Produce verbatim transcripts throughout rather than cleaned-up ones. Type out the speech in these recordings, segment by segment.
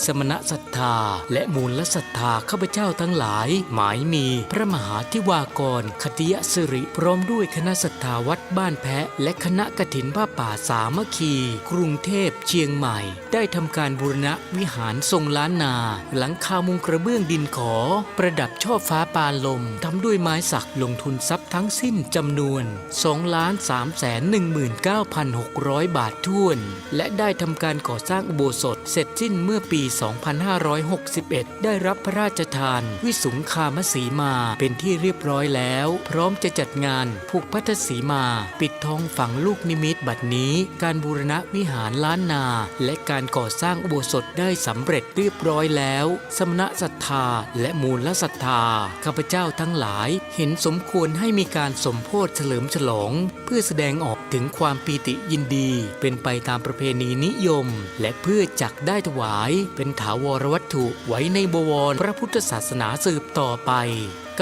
สมณศรัทธา และมูลศรัทธาข้าพเจ้าทั้งหลาย หมายมีพระมหาธิวากร ขัตติยสิริ พร้อมด้วยคณะศรัทธาวัดบ้านแพะ และคณะกฐินผ้าป่าสามัคคี กรุงเทพ เชียงใหม่ ได้ทำการบูรณะวิหารทรงล้านนา หลังคามุงกระเบื้องดินขอ ประดับช่อฟ้าปานลม ทำด้วยไม้สัก ลงทุนทรัพย์ทั้งสิ้นจำนวน สองล้านสามแสนหนึ่งหมื่นเก้าพันหกร้อยบาทถ้วน และได้ทำการก่อสร้างอุโบสถเสร็จสิ้นเมื่อปีสองพันห้าร้อยหกสิบเอ็ด ได้รับพระราชทานวิสุงคามสีมาเป็นที่เรียบร้อยแล้ว พร้อมจะจัดงานผูกพัทธสีมา ปิดทองฝังลูกนิมิต บัดนี้การบูรณะวิหารล้านนา และการก่อสร้างอุโบสถได้สำเร็จเรียบร้อยแล้ว สมณศรัทธาและมูลศรัทธาข้าพเจ้าทั้งหลาย เห็นสมควรให้มีการสมโภชเฉลิมฉลอง เพื่อแสดงออกถึงความปีติยินดี เป็นไปตามประเพณีนิยม และเพื่อจักได้ถวายเป็นถาวรวัตถุไว้ในบวรพระพุทธศาสนาสืบต่อไป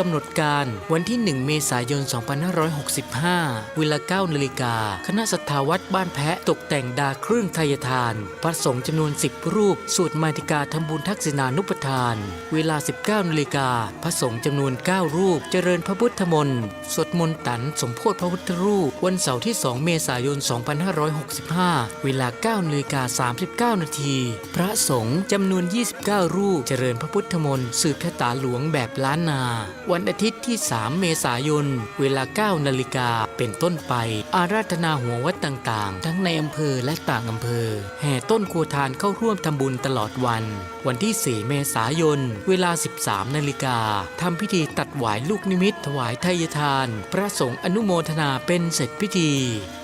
กำหนดการวันที่หนึ่งเมษายนสองพันห้าร้อยหกสิบห้า เวลาเก้านาฬิกา คณะศรัทธาวัดบ้านแพะตกแต่งดาเครื่องไทยทาน พระสงฆ์จำนวนสิบรูป สวดมาติกาทำบุญทักษิณานุปทาน เวลาสิบเก้านาฬิกา พระสงฆ์จำนวนเก้ารูป เจริญพระพุทธมนต์ สวดมนต์ตันสมโภชพระพุทธรูป วันเสาร์ที่สองเมษายนสองพันห้าร้อยหกสิบห้า เวลาเก้านาฬิกาสามสิบเก้านาที พระสงฆ์จำนวนยี่สิบเก้ารูป เจริญพระพุทธมนต์สืบชะตาหลวงแบบล้านนา วันอาทิตย์ที่สามเมษายน เวลาเก้านาฬิกาเป็นต้นไป อาราธนาหัววัดต่างๆ ทั้งในอำเภอและต่างอำเภอ แห่ต้นครัวทานเข้าร่วมทำบุญตลอดวัน วันที่สี่เมษายน เวลาสิบสามนาฬิกา ทำพิธีตัดหวายลูกนิมิตถวายไทยทาน พระสงฆ์อนุโมทนาเป็นเสร็จพิธี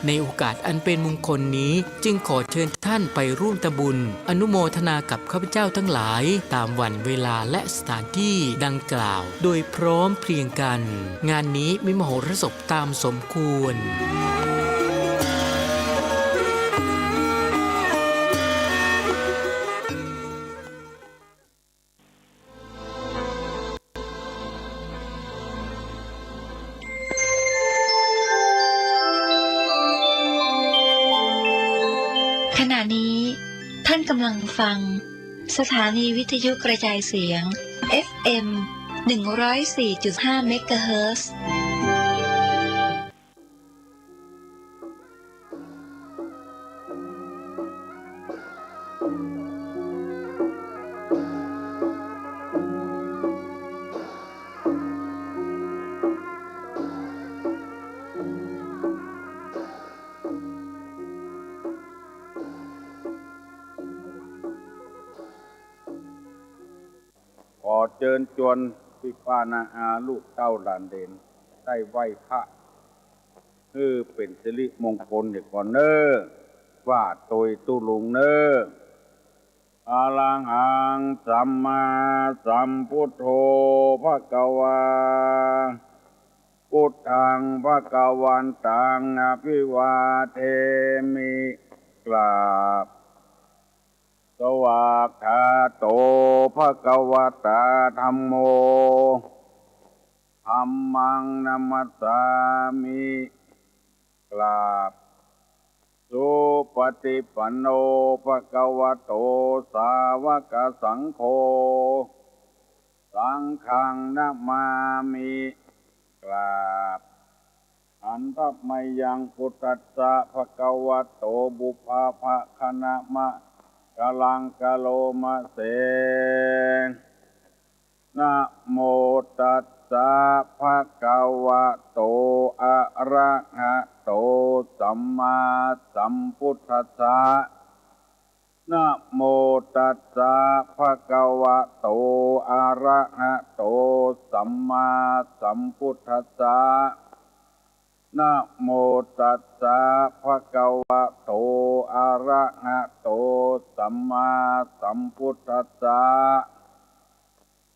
ในโอกาสอันเป็นมงคลนี้ จึงขอเชิญท่านไปร่วมทำบุญอนุโมทนากับข้าพเจ้าทั้งหลาย ตามวันเวลาและสถานที่ดังกล่าว โดยพร้อมเพรียงกัน งานนี้มีมโหรสพตามสมควร ขณะนี้ท่านกำลังฟังสถานีวิทยุกระจายเสียง เอฟเอ็ม หนึ่งร้อยสี่จุดห้าเมกะเฮิรตซ์ ขอเจิญจวนปี้ป้าน้าอาลูกเต้าหลานเหลน ได้ไหว้พระ หื้อเป๋นสิริมงคลเหียก่อนเน่อ ว่าโตยตุ๊ลุงเน่อ อะระหัง สัมมาสัมพุทโธ ภะคะวา พุทธัง ภะคะวันตัง อะภิวาเทมิ กราบ สวากขาโต ภะคะวะตา ธัมโม ธัมมัง นะมัสสามิ กราบ สุปะฏิปันโน ภะคะวะโต สาวะกะสังโฆ สังฆัง นะมามิ กราบ หันทะมะยัง พุทธัสสะ ภะคะวะโต ปุพพะภะคะนะมะกะลัง กะโรมะเส นะโมตัสสะ ภะคะวะโต อะระหะโต สัมมาสัมพุทธัสสะ นะโมตัสสะ ภะคะวะโต อะระหะโต สัมมาสัมพุทธัสสะ นะโมตัสสะ ภะคะวะโต อะระหะโต สัมมาสัมพุทธัสสะ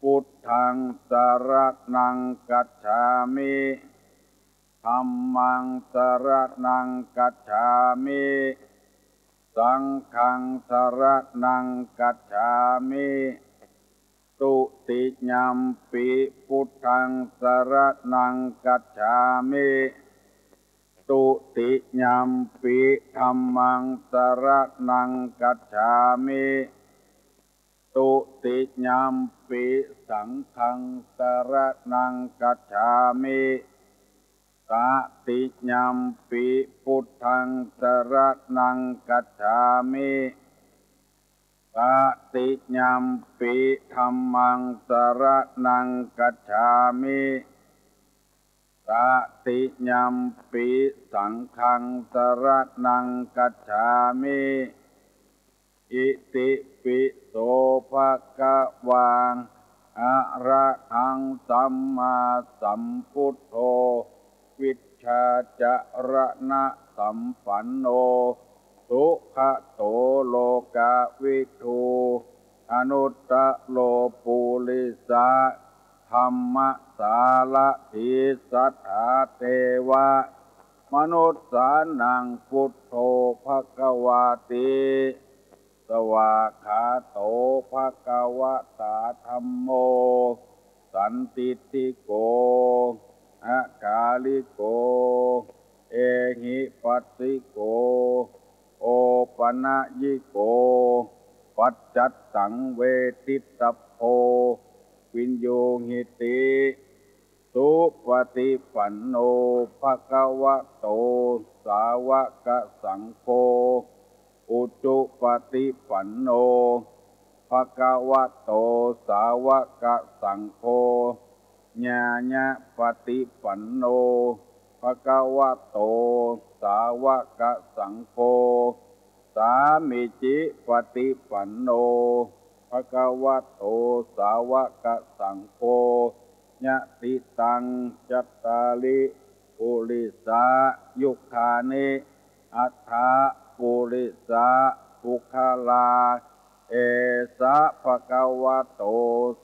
พุทธัง สะระณัง กัจฉามิ ธัมมัง สะระณัง กัจฉามิ สังฆัง สะระณัง กัจฉามิ ตุติยัมปิ พุทธัง สะระณัง กัจฉามิ ตุติยัมปิ ธัมมัง สะระณัง กัจฉามิ Dutiyampi saṅghaṃ saraṇaṃ gacchāmi. Tatiyampi buddhaṃ saraṇaṃ gacchāmi. Tatiyampi dhammaṃ saraṇaṃ gacchāmi. Tatiyampi saṅghaṃ saraṇaṃ gacchāmi. Iti pi so bhagavā arahaṃ sammāsambuddho vijjācaraṇasampanno sugato lokavidū anuttaro purisadammasārathi satthā devamanussānaṃ buddho bhagavāti. Svākkhāto bhagavatā dhammo sandiṭṭhiko akāliko ehipassiko opanayiko paccattaṃ veditabbo viññūhīti. Supaṭipanno bhagavato sāvakasaṅgho, ujupaṭipanno bhagavato sāvakasaṅgho, ñāyapaṭipanno bhagavato sāvakasaṅgho, sāmīcipaṭipanno bhagavato sāvakasaṅgho, yadidaṃ cattāri purisayugāni aṭṭha purisapuggalā, esa bhagavato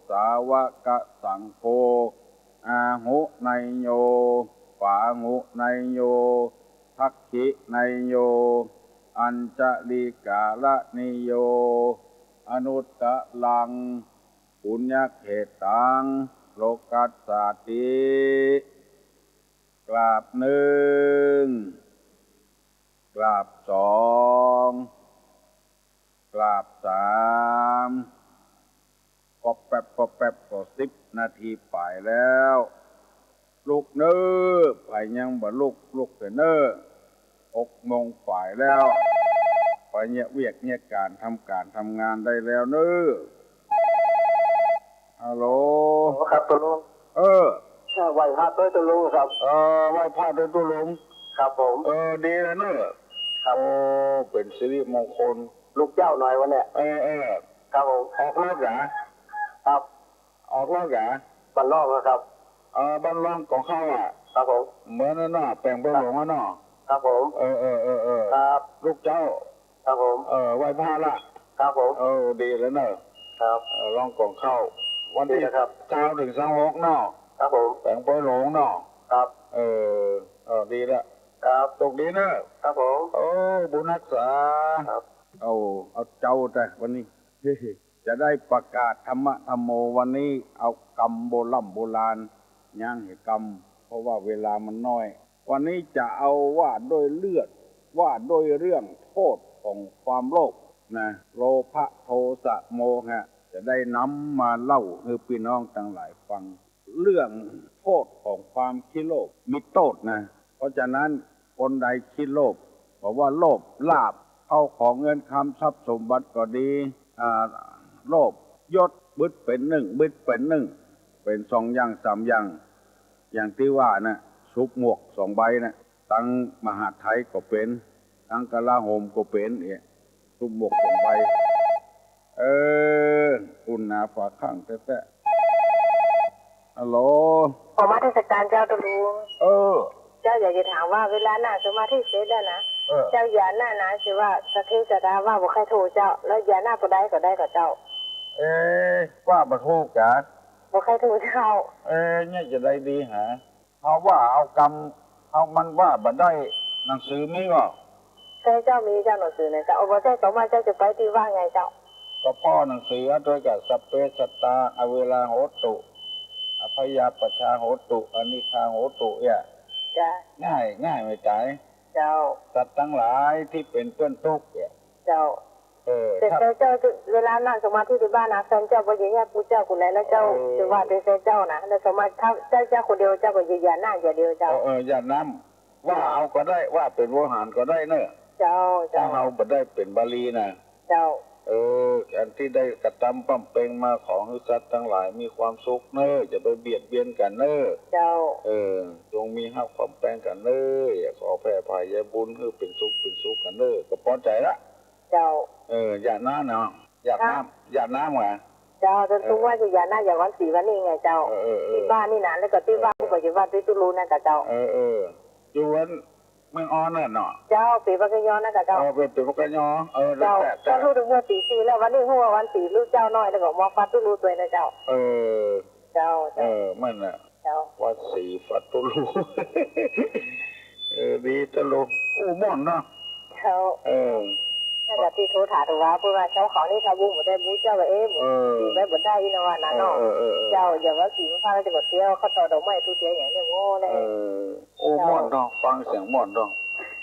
sāvakasaṅgho, āhuneyyo pāhuneyyo dakkhiṇeyyo añjalikaraṇīyo anuttaraṃ puññakkhettaṃ lokassāti. กราบหนึ่ง กราบสอง กราบสาม ป๊อบแป๊บป๊อบแป๊บ ก็สิบนาทีป๋ายแล้ว ลุกเน่อ ใผยังบ่ลุก ลุกเถอะเน่อ หกโมงป๋ายแล้ว ไปเยียะเวียกเยียะก๋าน ทำก๋านทำงานได้แล้วเน่อ ฮัลโหล ครับ ตุ๊ลุง เออ ไหว้พระด้วย ตุ๊ลุงครับ เออ ไหว้พระด้วย ตุ๊ลุง ครับผม เออ ดีแล้วเน่อ ครับ โอ้ เป๋นสิริมงคล ลุกเจ๊าหน่อยวันเนี้ย เออ เออ ครับผม ออกรถเหรอ ครับ ออกรถเหรอ บ้านร่องนะครับ เออ บ้านร่องของเฮาอะ ครับผม เหมือนนั่นเนาะ แป๋งปอยหลงอะเนาะ ครับผม เออ เออ เออ เออ ครับ ลุกเจ๊า ครับผม เออ ไหว้พระละ ครับผม เออ ดีแล้วเน่อ ครับ เออ ร่องของเฮา วันตี้ ดีนะครับ ซาวเถิงซาวหกเนาะ ครับผม แป๋งปอยหลงเนาะ ครับ เออ เออ ดีละ ครับ โชคดีเน่อ ครับผม โอ้ บุญฮักษา ครับ เอา เอาเจ๊าแต่วันนี้ จะได้ประกาศธรรมะธัมโม วันนี้เอากำโบร่ำโบราณ ยังหื้อกำ เพราะว่าเวลามันน้อย วันนี้จะเอาว่าด้วยเรื่อง ว่าด้วยเรื่องโทษของความโลภนะ โลภะโทสะโมหะ จะได้นำมาเล่าหื้อปี้น้องตังหลายฟัง เรื่องโทษของความขี้โลภ มีโต้ษนะ เพราะฉะนั้นคนใดขี้โลภ บอกว่าโลภลาภ เข้าของเงินคำทรัพย์สมบัติก็ดี อ่า โลภยศ บึดเป๋นนึ่ง บึดเป๋นนึ่ง เป๋นสองอย่างสามอย่าง อย่างตี้ว่านะ สุบหมวกสองใบนะ ตังมหาดไทยก็เป๋น ตังกลาโหมก็เป๋น เอ๊ะ สุบหมวกสองใบ เออ อุ่นหนาฝาข้างแต๊ๆ ฮัลโหล ผมมาเทศกาลเจ้า ตุ๊ลุง เออ เจ้าอยากจะถามว่าเวลานั่งสมาธิเสร็จแล้วนะ เออ เจ้าอย่าหน้าหนาสิว่าสัพเพสัตตาว่าบ่ใค่ถูกเจ้า แล้วอย่าหน้าบ่ได้ก็ได้ก่อเจ้า เอ๊ะ ว่าบ่ถูกกา บ่ใค่ถูกเจ้า เอ๊ะ เนี่ยจะได้ดีหา เฮาว่าเอากำ เฮามันว่าบ่ได้ หนังสือมีก่อ ใจ้เจ้า มีเจ้าหนังสือนะเจ้า เอาบ่ใจ้ต่อมาเจ้าจะไปตี้วัดไงเจ้า ก็ป้อหนังสืออันตวยกับ สัพเพสัตตา อเวราโหตุ อัพพยาปัชชาโหตุ อนิจจาโหตุ เนี่ย จ้ะ ง่าย ง่ายไม่ต๋าย เจ้า สัตว์ตังหลายตี้เป๋นเปื้อนตุ๊กข์เนี่ย เจ้า เออ แต่ ครับ แฟนเจ้า เวลานั่งสมาธิตี้บ้านนะ แฟนเจ้าบ่จะเยียะกู้เจ้ากู้อะไร แล้วเจ้า เออ จะว่าแต่แฟนเจ้านะ แล้วสมาธิเจ้า เจ้าคนเดียว เจ้าก็จะหยาดน้ำอย่างเดียวเจ้า เออ เออ หยาดน้ำ ว่าเอาก็ได้ ว่าเป๋นโวหารก็ได้เน่อ เจ้า เจ้า ถ้าเฮาบ่ได้เป๋นบาลีนะ เจ้า เออ อันตี้ได้กระตำบำเพ็งมา ขอหื้อสัตว์ตังหลายมีความสุขเน่อ อย่าไปเบียดเบียนกั๋นเน่อ เจ้า เออ จงมีฮักความแปงกั๋นเน่อ ขอแผ่ผายใยบุญหื้อเป๋นสุขเป๋นสุขกั๋นเน่อ ก็ปอใจ๋ละ เจ้า เออ หยาดน้ำเนาะ หยาดน้ำ หยาดน้ำหวา เจ้า จน เออ ตุ้งว่าจะหยาดน้ำ หยาดวันศีลวันนี้ไงเจ้า เออ เออ เออ ตี้บ้านนี่นะ แล้วก็ตี้บ้าน เออ ผู้ปฏิบัติตี้ตู้ลูนะกะเจ้า เออ เออ อยู่วัน เมืองออนนั่นเนาะ เจ้า เป๋นวัดกะยอนะกะเจ้า เออ เป๋น เป๋นวัดกะยอ เออ เจ้า แล้วแต่ แต่ เจ้าฮู้ตึงเมื่อปีสี่แล้ว วันนี้ฮู้ว่าวันศีลลูกเจ้าน้อย แล้วก็มาฟัดตู้ลูตวยนะเจ้า เออ เจ้า เจ้า เออ มันน่ะ เจ้า วัดศรีฟัดตู้ลู เออ ดีตะลุง อู้ม่วนเนาะ เจ้า เออ นั่นแหละตี้โทรถามดูว่า เปิ้นว่าเจ้าเขานี่ถ้าบูบ่ได้บูเจ้าว่า เอ๊ะ เออ สิไปบ่ได้อีกนะว่านั้นเนาะ เออ เออ เออ เจ้า อย่าว่าสิมาฟังแล้วจะบ่เตี้ยว เขาต่อดอกไม้ทูบเทียนอย่างเนี้ย โอ้ เลย เออ โอ้ เจ้า ม่วนเนาะ ฟังเสียงม่วนเนาะ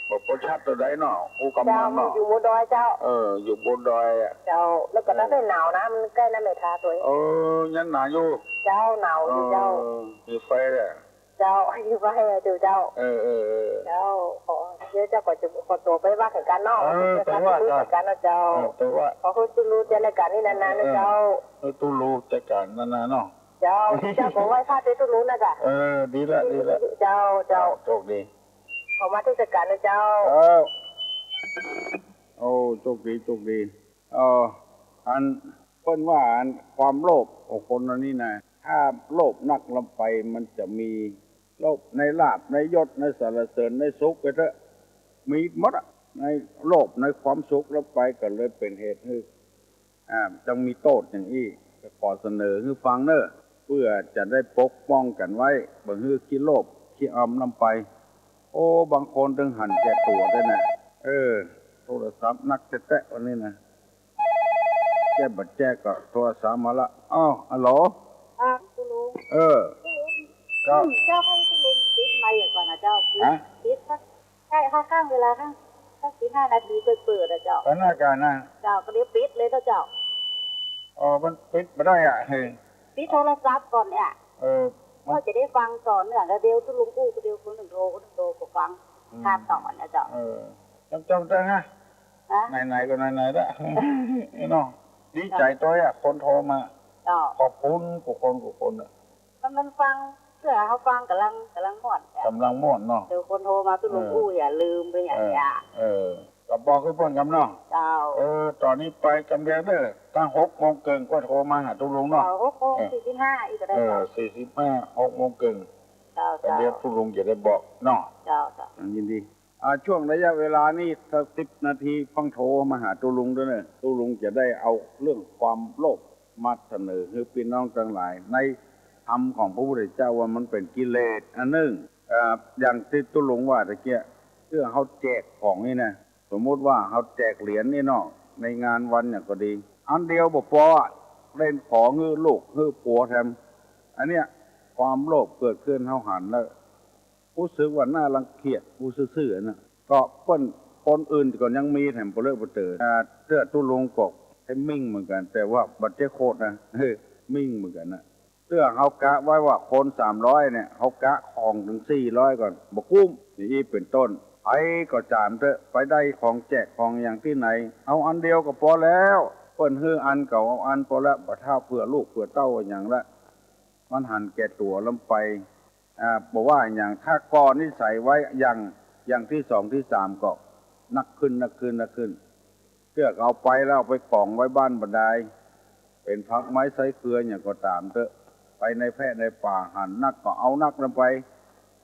บ่ บ่ชัดเต้าใดเนาะ อู้กำลังเนาะ เจ้า อยู่บนดอยเจ้า เออ อยู่บนดอยอะ เจ้า แล้วก็ เออ ตั้งแต่หนาวนะ มันใก้น้ำแม่ทาตวย เออ ยังหนาวอยู่ เจ้า หนาวอยู่เจ้า เออ มีไฟอะ เจ้า มีไฟอะ เจ้า เจ้า เออ เออ เออ เจ้า ขอ เดี๋ยวเจ้าขอจะ ขอตั๋วไปวัดเหมือนกั๋นเนาะ เออ ไปวัดเหมือนกั๋นเนาะเจ้า เออ ไปวัด ขอหื้อตู้ลูจัดรายก๋านนี่นานๆนะเจ้า เออ เออ ตู้ลูจัดก๋านนานๆเนาะ เจ้า เจ้าก็ไหว้พระตวยตู้ลูนะจ๊ะ เออ ดีละ ดีละ เจ้า เจ้า โชคดี เข้ามาเทศกาลนะเจ้า เออ โอ้ โชคดี โชคดี เออ อัน เปิ้นว่าอันความโลภของคนอันนี้นะ ถ้าโลภนักล้ำไปมันจะมี โลภในลาภ ในยศ ในสรรเสริญ ในสุขไปเต๊อะ มีหมดอะ ในโลภในความสุขล้ำไปก็เลยเป๋นเหตุหื้อ อ่า จังมีโต้ษอย่างอี้ ก็ขอเสนอหื้อฟังเน่อ เปื้อจะได้ปกป้องกั๋นไว้ บ่หื้อขี้โลภขี้อำล้ำไป โอ้ บางคนเถิงหันแก่ตั๋วได้นะ เออ โทรศัพท์นักแต๊ๆ วันนี้นะ แจ้บ่แจ้ก็โทรศัพท์มาละ อ้าว ฮัลโหล ครับ คุณลุง เออ คุณลุง ครับ อืม เจ้า ให้คุณลุงปิดไมค์ก่อนนะเจ้า ปิด ฮะ ปิดสัก ใช่ ข้างๆ เวลาข้าง สักสิบห้านาทีค่อยเปิดอะเจ้า ก็น่าจะนะ เจ้า ก็เดี๋ยวปิดเลยเนาะเจ้า อ๋อ มันปิดบ่ได้อะ เฮ้ย ปิดโทรศัพท์ก่อนเนี่ย เออ มัน ก็จะได้ฟังต่อเนื่อง แล้วเดี๋ยวคุณลุงอู้ เดี๋ยวคนหนึ่งโทร คนหนึ่งโทรก็ฟัง อืม ข้ามต่อนะเจ้า เออ จำๆ เต๊อะนะ ฮะ ไหนๆ ก็ไหนๆ ละ เนาะ ดีใจ๋ตวยอะ คนโทรมา เจ้า ขอบคุณกู้คนกู้คนอะ มัน มันฟัง เปื้อเฮาฟังก่ำลัง ก่ำลังม่วน ก่ำลังม่วนเนาะ เดี๋ยวคนโทรมา ตู้ลุงอู้ อย่าลืมไปอย่างเนี้ย เออ เออ ก็บอกหื้อเปิ้นกำเนาะ เจ้า เออ ต๋อนนี้ไปกำเดียวเน่อ ตั้งหกโมงเกิ่งก็โทรมาหาตู้ลุงเนาะ เจ้า หกโมง เออ สี่สิบห้า อีกก็ได้ เออ เจ้า สี่สิบห้า หกโมงเกิ่ง เจ้า กำเดียว เจ้า ตู้ลุงจะได้บอกเนาะ เจ้า เจ้า อืม ยินดี อ่า ช่วงระยะเวลานี้สักสิบนาทีฟังโทรมาหาตู้ลุงด้วยเน่อ ตู้ลุงจะได้เอาเรื่องความโลภมาเสนอหื้อปี้น้องตังหลาย ในธรรมของพระพุทธเจ้าว่ามันเป๋นกิเลสอันนึ่ง อ่า อย่างตี้ตู้ลุงว่าตะเกียะ เปื้อเฮาแจกของนี่นะ สมมุติว่าเฮาแจกเหรียญนี่เนาะ ในงานวันอย่างก็ดี อันเดียวบ่ปออะ เล่นขอหื้อลูกหื้อผัวแถม อันเนี้ย ความโลภเกิดขึ้น เฮาหันแล้ว ฮู้สึกว่าน่ารังเกียจ อู้ซื่อๆ นะ ก็เปิ้น คนอื่นก็ยังมีแถมปะเลิกปะเต๋อ อ่า เตื้อตู้ลุงก็ใค่มิ่งเหมือนกั๋น แต่ว่าบ่ใจ้โคตรนะ เออ มิ่งเหมือนกั๋นนะ เตื้อเฮากะไว้ว่าคนสามร้อยเนี่ย เฮากะของเถิงสี่ร้อยก่อน บ่กุ้ม อย่างอี้เป๋นต้น ใผก็ต๋ามเต๊อะ ไปได้ของแจกของอย่างตี้ไหน เอาอันเดียวก็ปอแล้ว เปิ้นหื้ออันก็เอาอันปอแล้ว บ่เต้าเผื่อลูกเผื่อเต้าอะหยังละ มันหันแก่ตั๋วล้ำไป อ่า บ่ว่าอะหยัง ถ้าก่อนิสัยไว้อย่าง อย่างตี้สองตี้สามก็นักขึ้น นักขึ้น นักขึ้น เตื้อก็เอาไปแล้วเอาไปก๋องไว้บ้านบ่ดาย เป๋นผักไม้ไส้เกลืออย่างก็ต๋ามเต๊อะ ไปในแพะในป่าหันนักก็เอานักล้ำไป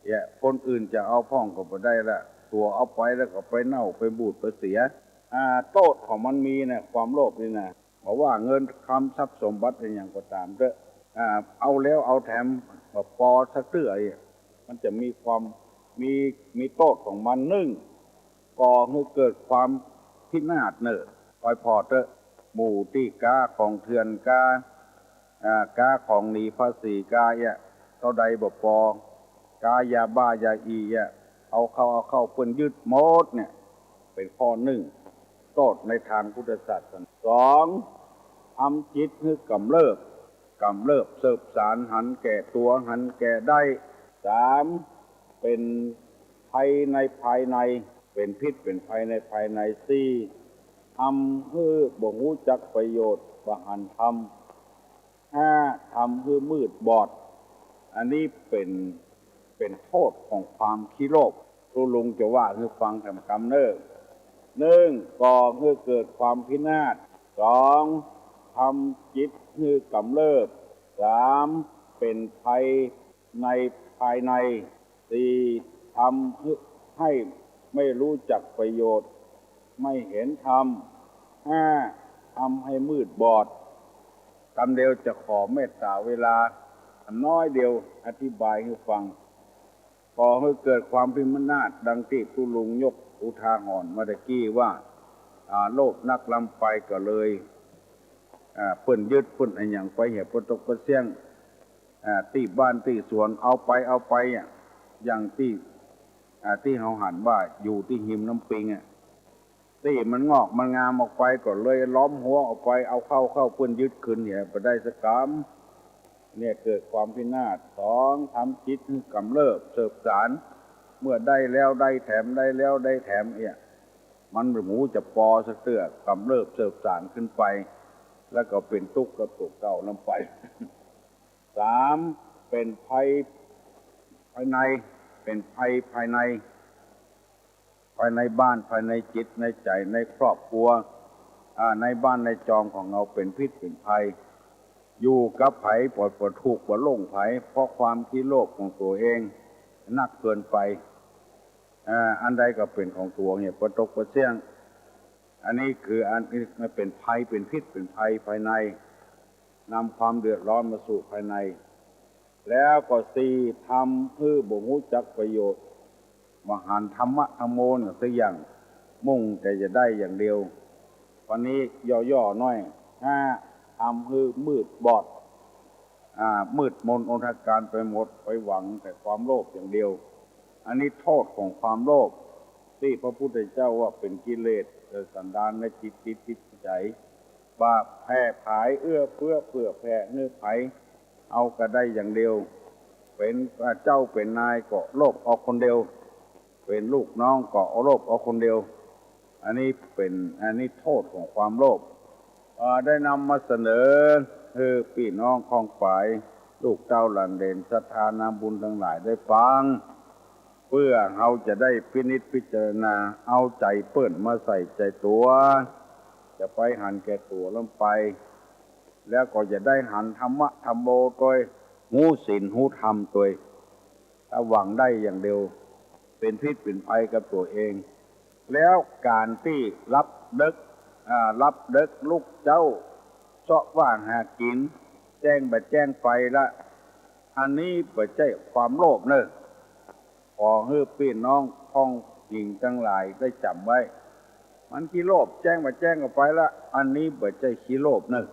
เยียะ คนอื่นจะเอาพ่องก็บ่ได้ละ ตั๋วเอาไปแล้วก็ไปเน่าไปบูดไปเสีย อ่า โต้ษของมันมีเนี่ย ความโลภนี่นะ บ่ว่าเงินคำทรัพย์สมบัติอะหยังก็ต๋ามเต๊อะ อ่า เอาแล้วเอาแถม บ่ปอสักเตื้อ มันจะมีความ มี มีโต้ษของมัน นึ่ง ก่อหื้อเกิดความพินาศเน่อ ปล่อยผ่อเต๊อะ หมู่ตี้ก๊าของเถื่อน ก๊า อ่า ก๊าของหนีภาษี ก๊าเยียะ เต้าใดบ่ปอ ก๊ายาบ้ายาอีเยียะ เอาเข้า เอาเข้าเปิ้นยึดหมดเนี่ย เป๋นข้อนึ่ง โต้ษในตางพุทธศาสนา สอง ทำจิตหื้อกำเริบ กำเริบเสิบสาร หันแก่ตั๋ว หันแก่ได้ สาม เป๋นภัยในภายใน เป๋นพิษเป๋นภัยในภายใน สี่ ทำหื้อบ่ฮู้จักประโยชน์ บ่หันธรรม ห้า ทำหื้อมืดบอด อันนี้เป๋น เป๋นโต้ษของความขี้โลภ ตุ๊ลุงจะว่าหื้อฟังแถมกำเน่อ นึ่ง ก่อหื้อเกิดความพินาศ สอง ทำจิตหื้อกำเริบ สาม เป๋นภัยในภายใน สี่ ทำหื้อ หื้อไม่รู้จักประโยชน์ ไม่เห็นธรรม ห้า ทำหื้อมืดบอด กำเดียวจะขอเมตต๋าเวลาน้อยเดียวอธิบายหื้อฟัง ก่อหื้อเกิดความพินาศ ดังตี้ตุ๊ลุงยกอุทาหรณ์มาตะกี้ว่า อ่า โลภนักล้ำไปก็เลย อ่า เปิ้นยึดเปิ้นอะหยังไปเหียปะตกปะเสี้ยง อ่า ตี้บ้านตี้สวนเอาไปเอาไปอะ อย่างตี้ อ่า ตี้เฮาหันว่าอยู่ตี้ฮิมน้ำปิงอะ ตี้มันงอกมันงามออกไปก็เลยล้อมหัวออกไป เอาเข้าเข้าเปิ้นยึดคืนเหียบ่ได้สักกำ เนี่ยเกิดความพินาศ สอง ทำจิตหื้อกำเริบเสิบสาร เมื่อได้แล้วได้แถม ได้แล้วได้แถมเอี้ย มันบ่ฮู้จะปอสักเตื้อ กำเริบเสิบสารขึ้นไป แล้วก็เป๋นตุ๊กข์กับตั๋วเก่านั้นไป สาม เป๋นภัยภายใน เป๋นภัยภายใน ภายในบ้าน ภายในจิตในใจ๋ ในครอบครัว อ่า ในบ้านในจองของเฮาเป๋นพิษเป๋นภัย อยู่กับใผบ่ บ่ถูกบ่หลงใผ เพราะความขี้โลภของตั๋วเองนักเกินไป อ่า อันใดก็เป๋นของตั๋วเหียปะตกปะเสี้ยง อันนี้คืออันนี้มันเป๋นภัย เป๋นพิษเป๋นภัยภายใน นำความเดือดร้อนมาสู่ภายใน แล้วก็สี่ ทำหื้อบ่ฮู้จักประโยชน์ บ่หันธรรมะธัมโมน่ะสักอย่าง มุ่งแต่จะได้อย่างเดียว วันนี้ย่อๆ หน้อย ห้า ทำหื้อมืดบอด อ่า มืดมนอนทการไปหมด ไปหวังแต่ความโลภอย่างเดียว อันนี้โต้ษของความโลภ ตี้พระพุทธเจ้าว่าเป๋นกิเลสเกิดสันดานในจิต จิต จิตใจ๋ บ่แผ่ผายเอื้อเฟื้อเผื่อแผ่หื้อใผ เอาก็ได้อย่างเดียว เป๋นเจ้าเป๋นนายก็โลภเอาคนเดียว เป๋นลูกน้องก็เอาโลภเอาคนเดียว อันนี้เป๋น อันนี้โต้ษของความโลภ เอ่อ ได้นำมาเสนอหื้อปี้น้องข้องป๋าย ลูกเต้าหลานเหลน ศรัทธานาบุญตังหลายได้ฟัง เปื้อเฮาจะได้พินิจพิจารณา เอาใจ๋เปิ้นมาใส่ใจ๋ตั๋ว จะไปหันแก่ตั๋วล้ำไป แล้วก็จะได้หันธรรมะธัมโมตวย ฮู้ศีลฮู้ธรรมตวย ถ้าหวังได้อย่างเดียว เป๋นพิษเป๋นภัยกับตั๋วเอง แล้วก๋านตี้หลับเดิ็ก อ่า หลับเดิ็กลุกเจ๊า เซาะว่าหากิ๋น แจ้งบ่าแจ้งไปละ อันนี้บ่ใจ้ความโลภเน่อ ขอหื้อปี้น้องข้องหญิงตังหลายได้จ๋ำไว้ มันขี้โลภ แจ้งบ่าแจ้งก็ไปละ อันนี้บ่ใจ้ขี้โลภเน่อ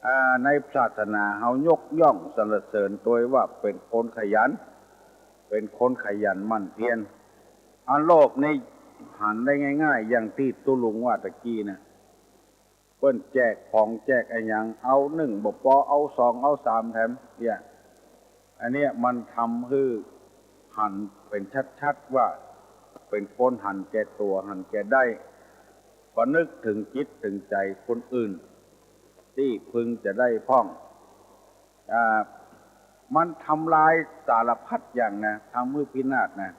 อ่า ในศาสนาเฮายกย่องสรรเสริญตวยว่าเป๋นคนขยัน เป๋นคนขยันหมั่นเพียร อันโลภนี่หันได้ง่ายๆ อย่างตี้ตุ๊ลุงว่าตะกี้นะ เปิ้นแจกของแจกอะหยัง เอานึ่งบ่ปอ เอาสอง เอาสามแถม เนี่ย อันเนี้ยมันทำหื้อหันเป๋นชัดๆ ว่าเป๋นคนหันแก่ตั๋ว หันแก่ได้ บ่นึกเถิงจิตเถิงใจ๋คนอื่น ตี้พึงจะได้พ่อง อ่า มันทำลายสารพัดอย่างนะ ทำหื้อพินาศนะ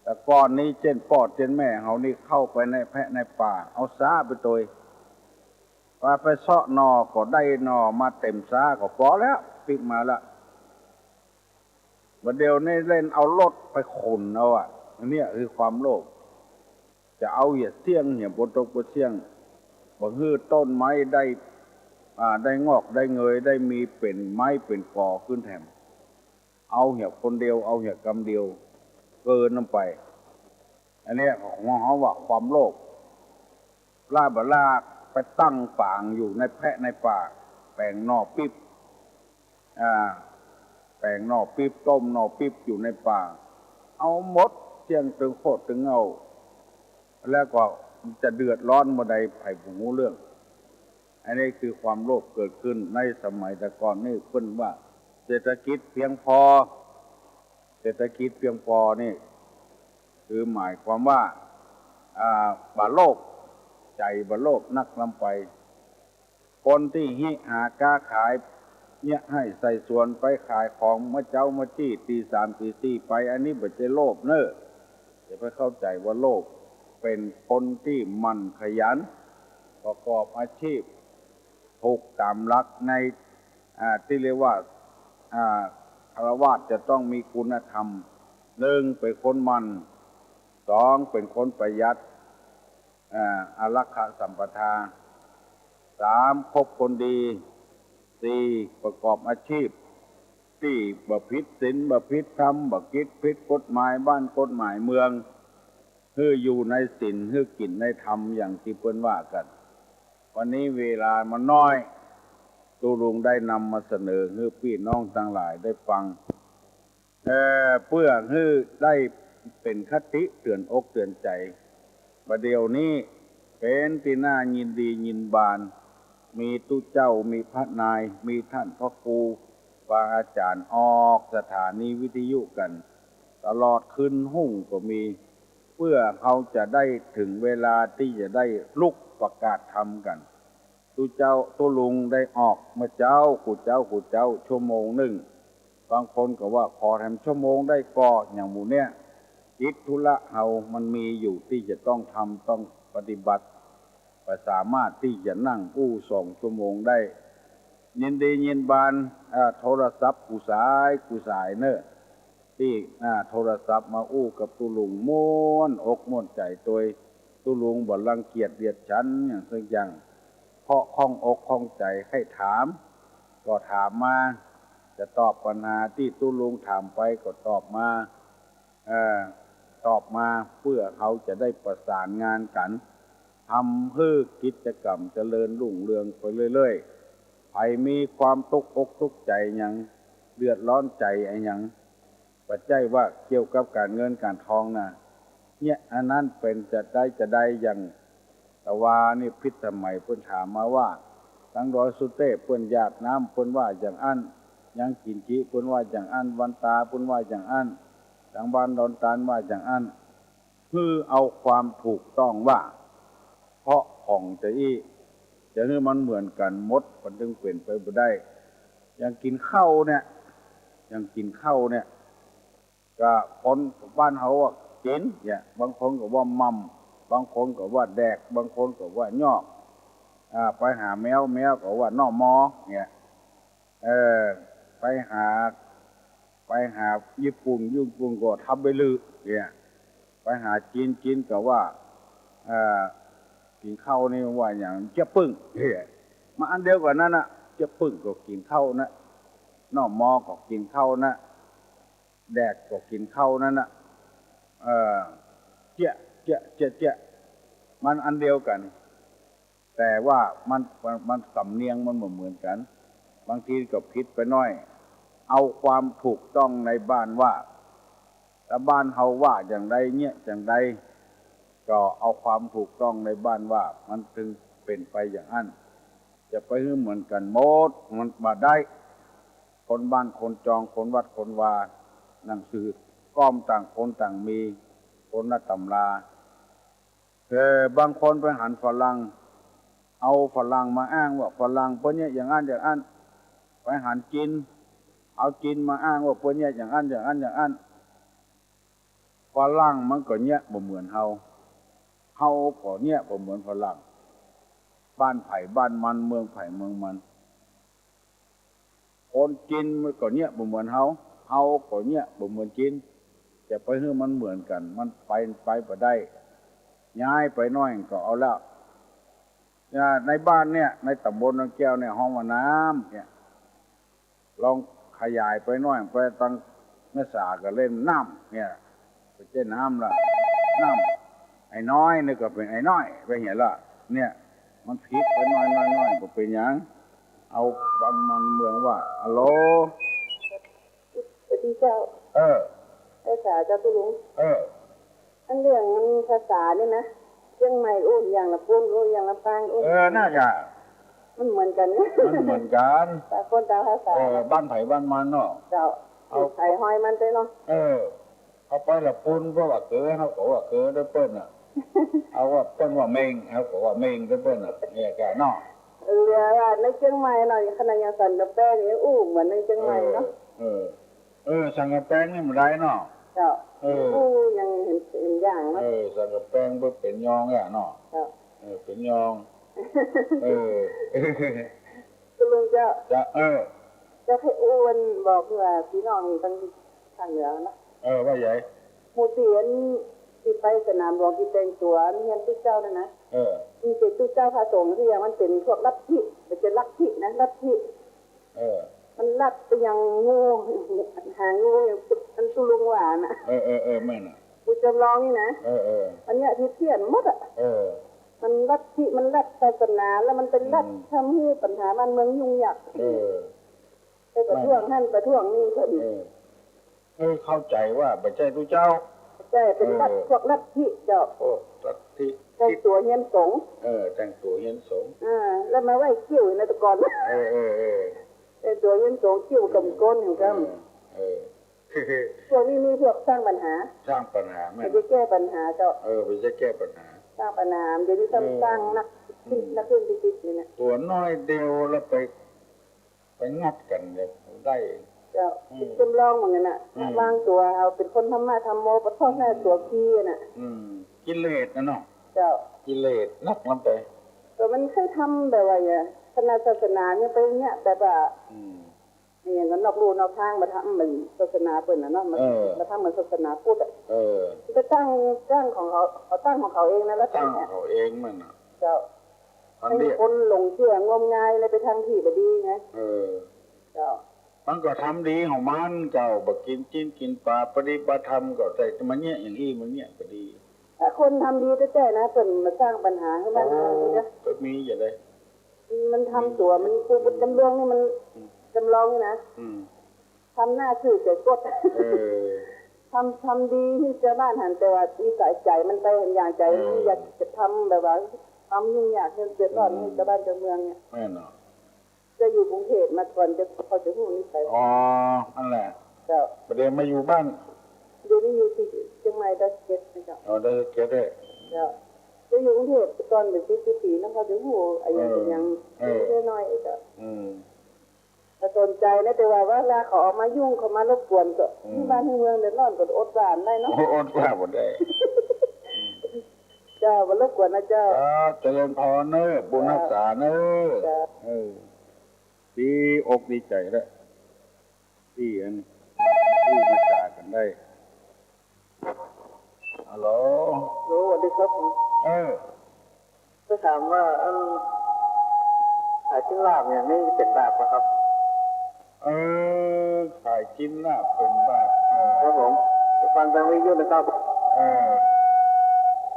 แต่ก่อนนี้เจ้นป้อเจ้นแม่เฮานี่เข้าไปในแพะในป่า เอาซ้าไปตวย ว่าไปเซาะหน่อก็ได้หน่อมาเต็มซ้าก็ปอแล้ว ปิ๊กมาละ บ่าเดี่ยวนี้เล่นเอารถไปขนเอาอะ อันเนี้ยคือความโลภ จะเอาเหียเสี้ยงเหียปะตกปะเสี้ยง บ่หื้อต้นไม้ได้ อ่า ได้งอกได้เงย ได้มีเป๋นไม้เป๋นกอขึ้นแถม เอาเหียคนเดียว เอาเหียกำเดียว เกินนั้นไป อันเนี้ยของเฮาว่าความโลภ ล้าบ่าล้าไปตั้งปางอยู่ในแพะในป่า แป๋งหน่อปิ๊บ อ่า แป๋งหน่อปิ๊บ ต้มหน่อปิ๊บอยู่ในป่า เอาหมดเสี้ยงตึงโคตรตึงเง่า แล้วก็ จะเดือดร้อนบ่ใด ใผบ่ฮู้เรื่อง อันนี้คือความโลภเกิดขึ้นในสมัยแต่ก่อนนี่ เปิ้นว่าเศรษฐกิจเพียงพอ เศรษฐกิจเพียงพอนี่ คือหมายความว่า อ่า บ่โลภ ใจ๋บ่โลภนักล้ำไป คนตี้ฮิหาก้าขาย เยียะไฮ่ใส่สวน ไปขายของเมื่อเจ๊าเมื่อจี้ ตีสามตีสี่ไป อันนี้บ่ใจ้โลภเน่อ อย่าไปเข้าใจ๋ว่าโลภ เป๋นคนตี้หมั่นขยัน ประกอบอาชีพ ถูกต๋ามหลักใน อ่า ตี้เรียกว่า อ่า ฆราวาสจะต้องมีคุณธรรม หนึ่ง เป๋นคนหมั่น สอง เป๋นคนประหยัด อ่า อลักขสัมปทา สาม คบคนดี สี่ ประกอบอาชีพตี้บ่ผิดศีล บ่ผิดธรรม บ่กิ๋นผิดกฎหมายบ้านกฎหมายเมือง หื้ออยู่ในศีล หื้อกิ๋นในธรรม อย่างตี้เปิ้นว่ากั๋น วันนี้เวลามันน้อย ตุ๊ลุงได้นำมาเสนอหื้อปี้น้องตังหลายได้ฟัง เอ่อ เปื้อหื้อได้เป๋นคติเตื๋อนอกเตื๋อนใจ๋ บ่าเดี่ยวนี้เป๋นตี้น่ายินดียินบาน มีตุ๊เจ้า มีพระนาย มีต้านพระครูบาอาจ๋ารย์ออกสถานีวิทยุกั๋น ตลอดคืนฮุ่งก็มี เปื้อเฮาจะได้เถิงเวลาตี้จะได้ลุกประกาศธรรมกั๋น ตุ๊เจ้าตุ๊ลุงได้ออกเมื่อเจ๊า กู้เจ๊ากู้เจ๊า ชั่วโมงนึ่ง บางคนก็ว่าขอแถมชั่วโมงได้ก่อ อย่างหมู่เนี้ย กิจธุระเฮามันมีอยู่ตี้จะต้องทำ ต้องปฏิบัติ บ่สามารถตี้จะนั่งอู้สองชั่วโมงได้ ยินดียินบาน อ่า โทรศัพท์กู้สายกู้สายเน่อ ตี้ อ่า โทรศัพท์มาอู้กับตุ๊ลุง ม่วนอกม่วนใจ๋ตวย ตุ๊ลุงบ่รังเกียจเดียดฉันอย่างสักอย่าง เพราะข้องอกข้องใจ๋ใค่ถาม ก็ถามมา จะตอบปัญหาตี้ตุ๊ลุงถามไปก็ตอบมา เอ่อ ตอบมาเปื้อเฮาจะได้ประสานงานกั๋น ทำหื้อกิจกรรมเจริญรุ่งเรืองไปเรื่อยๆ ใผมีความตุ๊กอกตุ๊กใจ๋หยัง เดือดร้อนใจ๋อะหยัง บ่ใจ้ว่าเกี่ยวกับก๋านเงินก๋านทองนะ เนี่ย อันนั้นเป๋นจะได้จะได้อย่าง ตะวานี่พิษสมัยเปิ้นถามมาว่า ตังดอยสุเตพเปิ้นหยาดน้ำเปิ้นว่าอย่างอั้น ยังกิ๋นจิเปิ้นว่าอย่างอั้น วันตาเปิ้นว่าอย่างอั้น ตังบ้านดอนตาลว่าอย่างอั้น หื้อเอาความถูกต้องว่า เพราะของจะอี้ จะหื้อมันเหมือนกั๋นหมด มันจึงเป๋นไปบ่ได้ อย่างกิ๋นข้าวเนี่ย อย่างกิ๋นข้าวเนี่ย ก็คนบ้านเฮาว่ากิ๋นเนี่ย บางคนก็ว่าม่ำ บางคนก็ว่าแดก บางคนก็ว่ายอก อ่า ไปหาแมว แมวก็ว่าหน่อมอ เนี่ย เออ ไปหา ไปหาญี่ปุ่น ญี่ปุ่นก็ทำไปลือ เนี่ย ไปหาจีน จีนก็ว่า เอ่อ กิ๋นข้าวนี่ว่าอย่างเจี๊ยบปึ้ง เนี่ย มันอันเดียวกั๋นนั้นน่ะ เจี๊ยบปึ้งก็กิ๋นข้าวนะ หน่อมอก็กิ๋นข้าวนะ แดกก็กิ๋นข้าวนั้นน่ะ เอ่อ เจี๊ยะ เจี๊ยะ เจี๊ยะ เจี๊ยะ มันอันเดียวกั๋น แต่ว่ามัน มัน มันสำเนียงมันบ่เหมือนกั๋น บางทีก็ผิดไปหน้อย เอาความถูกต้องในบ้านว่า ถ้าบ้านเฮาว่าอย่างใดเนี่ยอย่างใด ก็เอาความถูกต้องในบ้านว่า มันจึงเป๋นไปอย่างอั้น จะไปหื้อเหมือนกั๋นหมด มันบ่ได้ คนบ้านคนจอง คนวัดคนวา หนังสือก็ต่างคนต่างมี คนละตำรา เออ บางคนไปหันฝรั่ง เอาฝรั่งมาอ้างว่าฝรั่งเปิ้นเยียะอย่างอั้นอย่างอั้น ไปหันจีน เอาจีนมาอ้างว่าเปิ้นเยียะอย่างอั้นอย่างอั้นอย่างอั้น ฝรั่งมันก็เยียะบ่เหมือนเฮา เฮาก็เยียะบ่เหมือนฝรั่ง บ้านใผบ้านมัน เมืองใผเมืองมัน คนจีนมันก็เยียะบ่เหมือนเฮา เฮาก็เยียะบ่เหมือนจีน จะไปหื้อมันเหมือนกั๋น มันไป ไปบ่ได้ ย้ายไปหน้อยก็เอาแล้ว อ่า ในบ้านเนี่ย ในตำบลดอนแก้วเนี่ย ฮ้องว่าน้ำเนี่ย ลองขยายไปหน้อย ไปตังแม่สาก็เล่นน้ำเนี่ย บ่ใจ้น้ำละ น้ำ ไอ้น้อยนี่ก็เป๋นไอ้น้อยไปเหียละ เนี่ย มันผิดไปหน้อย หน้อย หน้อย บ่เป๋นหยัง เอาบ้านมันเมืองว่า ฮัลโหล สวัสดีเจ้า เออ ภาษาเจ้าตุ๊ลุง เออ อันเรื่องภาษาเนี่ยนะ เจียงใหม่อู้อย่างละปูน อู้อย่างละปาง อู้ เออ น่าจะ มันเหมือนกั๋น มันเหมือนกั๋น ต่างคนต่างภาษา เออ บ้านใผบ้านมันเนาะ เจ้า เอา ไผฮอยมันไปเนาะ เออ เอาไปละปูน เพราะว่าเก๋อ เฮาก็ว่าเก๋อตวยเปิ้นน่ะ เอาว่าเปิ้นว่าเม็ง เฮาก็ว่าเม็งตวยเปิ้นน่ะ เนี่ยแกเนาะ เหลือว่าในเจียงใหม่เนาะ ขนาดอย่างสันกำแปงนี่อู้เหมือนในเจียงใหม่เนาะ เออ เออ เออ สันกำแปงนี่บ่ได้เนาะ เจ้า เออ อู้ยังเห็น เห็นอย่างเนาะ เออ สันกำแปงเปิ้นเป๋นยองอะเนาะ เจ้า เออ เป๋นยอง เออ คุณลุงเจ้า เจ้า เออ เจ้าใค่อู้อันบอกว่าพี่น้องตังภาคเหนือเนาะ เออ ว่าใหญ่ หมู่ตี้อันตี้ไปสนามหลวงตี้แต่งตั๋วเฮียนตุ๊เจ้านั่นนะ เออ มันเป๋นตุ๊เจ้าพระสงฆ์ตี้อย่าง มันเป๋นพวกลัทธิ บ่ใจ้ลัทธินะ ลัทธิ เออ มันลัดไปยังงู หางูอย่างอันตุ๊ลุงว่าน่ะ เออ เออ เออ แม่นน่ะ ปู่จำลองนี่นะ เออ เออ อันเนี้ยผิดเพี้ยนหมดอะ เออ มันลัทธิ มันลัดศาสนา แล้วมันไปลัด อืม ทำหื้อปัญหาบ้านเมืองยุ่งยาก เออ ไปประท้วงหั้นประท้วงนี่เพิ่น เออ เออ เข้าใจ๋ว่าบ่ใจ้ตุ๊เจ้า ใจ้ เป๋นลัทธิ เออ พวกลัทธิเจ้า โอ้ ลัทธิ แต่งตั๋วเฮียนสงฆ์ เออ แต่งตั๋วเฮียนสงฆ์ อ่า แล้วมาไหว้เกี้ยวอยู่ในตะกอน เออ เออ เออ แต่งตั๋วเฮียนสงฆ์ เกี้ยวกำก้นอยู่กำ เออ เออ พวกนี้มีพวกสร้างปัญหา สร้างปัญหาแม่น บ่ใจ้แก้ปัญหาเจ้า เออ บ่ใจ้แก้ปัญหา สร้างปัญหา เดี๋ยวนี้ซ้ำ เออ สร้างหนักขึ้น อืม หนักขึ้นติดๆ นี่นะ ตั๋วน้อยเดียวแล้วไป ไปงัดกั๋นเนี่ยได้ เจ้า อืม จำลองเหมือนกั๋นน่ะ อืม วางตั๋วเอาเป๋นคนธรรมะธรรมโม ปะท้อแท้ตั๋วขี้อะน่ะ อืม กิเลสน่ะเนาะ เจ้า กิเลสนักนำไป ก็มันใค่ทำแบบว่าอย่าง คณะศาสนาเนี่ยไปเนี่ย แบบว่า อืม อย่างก็นอกลู่นอกทาง มาทำเหมือนศาสนาเปิ้นน่ะเนาะ มา เออ มาทำเหมือนศาสนาพุทธอะ เออ ไปตั้ง ตั้งของเขา เขาตั้งของเขาเองนะ แล้ว ตั้งของเขาเองมันน่ะ เจ้า อันเนี้ย ให้คนหลงเจื้องมงายเลย ไปทางตี้บ่ดีไง เออ เจ้า มันก็ทำดีของมันเจ้า บ่กิ๋นจิ๊นกิ๋นป๋า ปฏิบัติธรรมก็ได้ มาเยียะอย่างอี้ มาเยียะก็ดี ถ้าคนทำดีแต๊ๆ นะ เปิ้นมาสร้างปัญหาหื้อบ้านเมืองนี่นะ โอ้ ก็มีอยู่เลย มันทำตั๋ว มันปู่จำลองนี่มัน อืม จำลองนี่นะ อืม ทำหน้าซื่อใจ๋ก๊ด เออ ทำ ทำดีหื้อจาวบ้านหัน แต่ว่านิสัยใจ๋มันไปหันอย่างใจ๋ เออ มันอยากจะทำแบบว่าความยุ่งยาก เดือดร้อน อืม หื้อจาวบ้านจาวเมืองเนี่ย แม่นเนาะ เจ้าอยู่กรุงเทพฯมาก่อน เจ้า พอจะฮู้นิสัย อ๋อ อั้นแหละ เจ้า บ่าเดี่ยวมาอยู่บ้าน เดี๋ยวนี้อยู่ตี้เจียงใหม่ดอยสะเก็ดนะเจ้า อ๋อ ดอยสะเก็ดเด้อ เจ้า เจ้าอยู่กรุงเทพฯก่อนเป๋นสิบกว่าปี๋นะ พอจะฮู้อะหยังเป๋นหยัง เออ นิดๆ หน้อยๆ เจ้า อืม ก็สนใจ๋นะ แต่ว่าเวลาเขาออกมายุ่ง เขามารบกวนก็ อืม หื้อบ้านหื้อเมืองเดือดร้อนก็อดว่าบ่ได้เนาะ อดว่าบ่ได้ เจ้า บ่รบกวนนะเจ้า ครับ เจริญพรเน้อ บุญฮักษาเน้อ เจ้า เออ ดีอกดีใจ๋แล้ว ตี้อัน อู้มาจ๋ากั๋นได้ ฮัลโหล ฮัลโหล สวัสดีครับผม เออ จะถามว่า อัน ขายจิ๊นลาบอย่างนี้เป๋นบาปบ่ครับ เออ ขายจิ๊นลาบเป๋นบาป เออ ครับผม ฟังตางวิทยุนะครับ เออ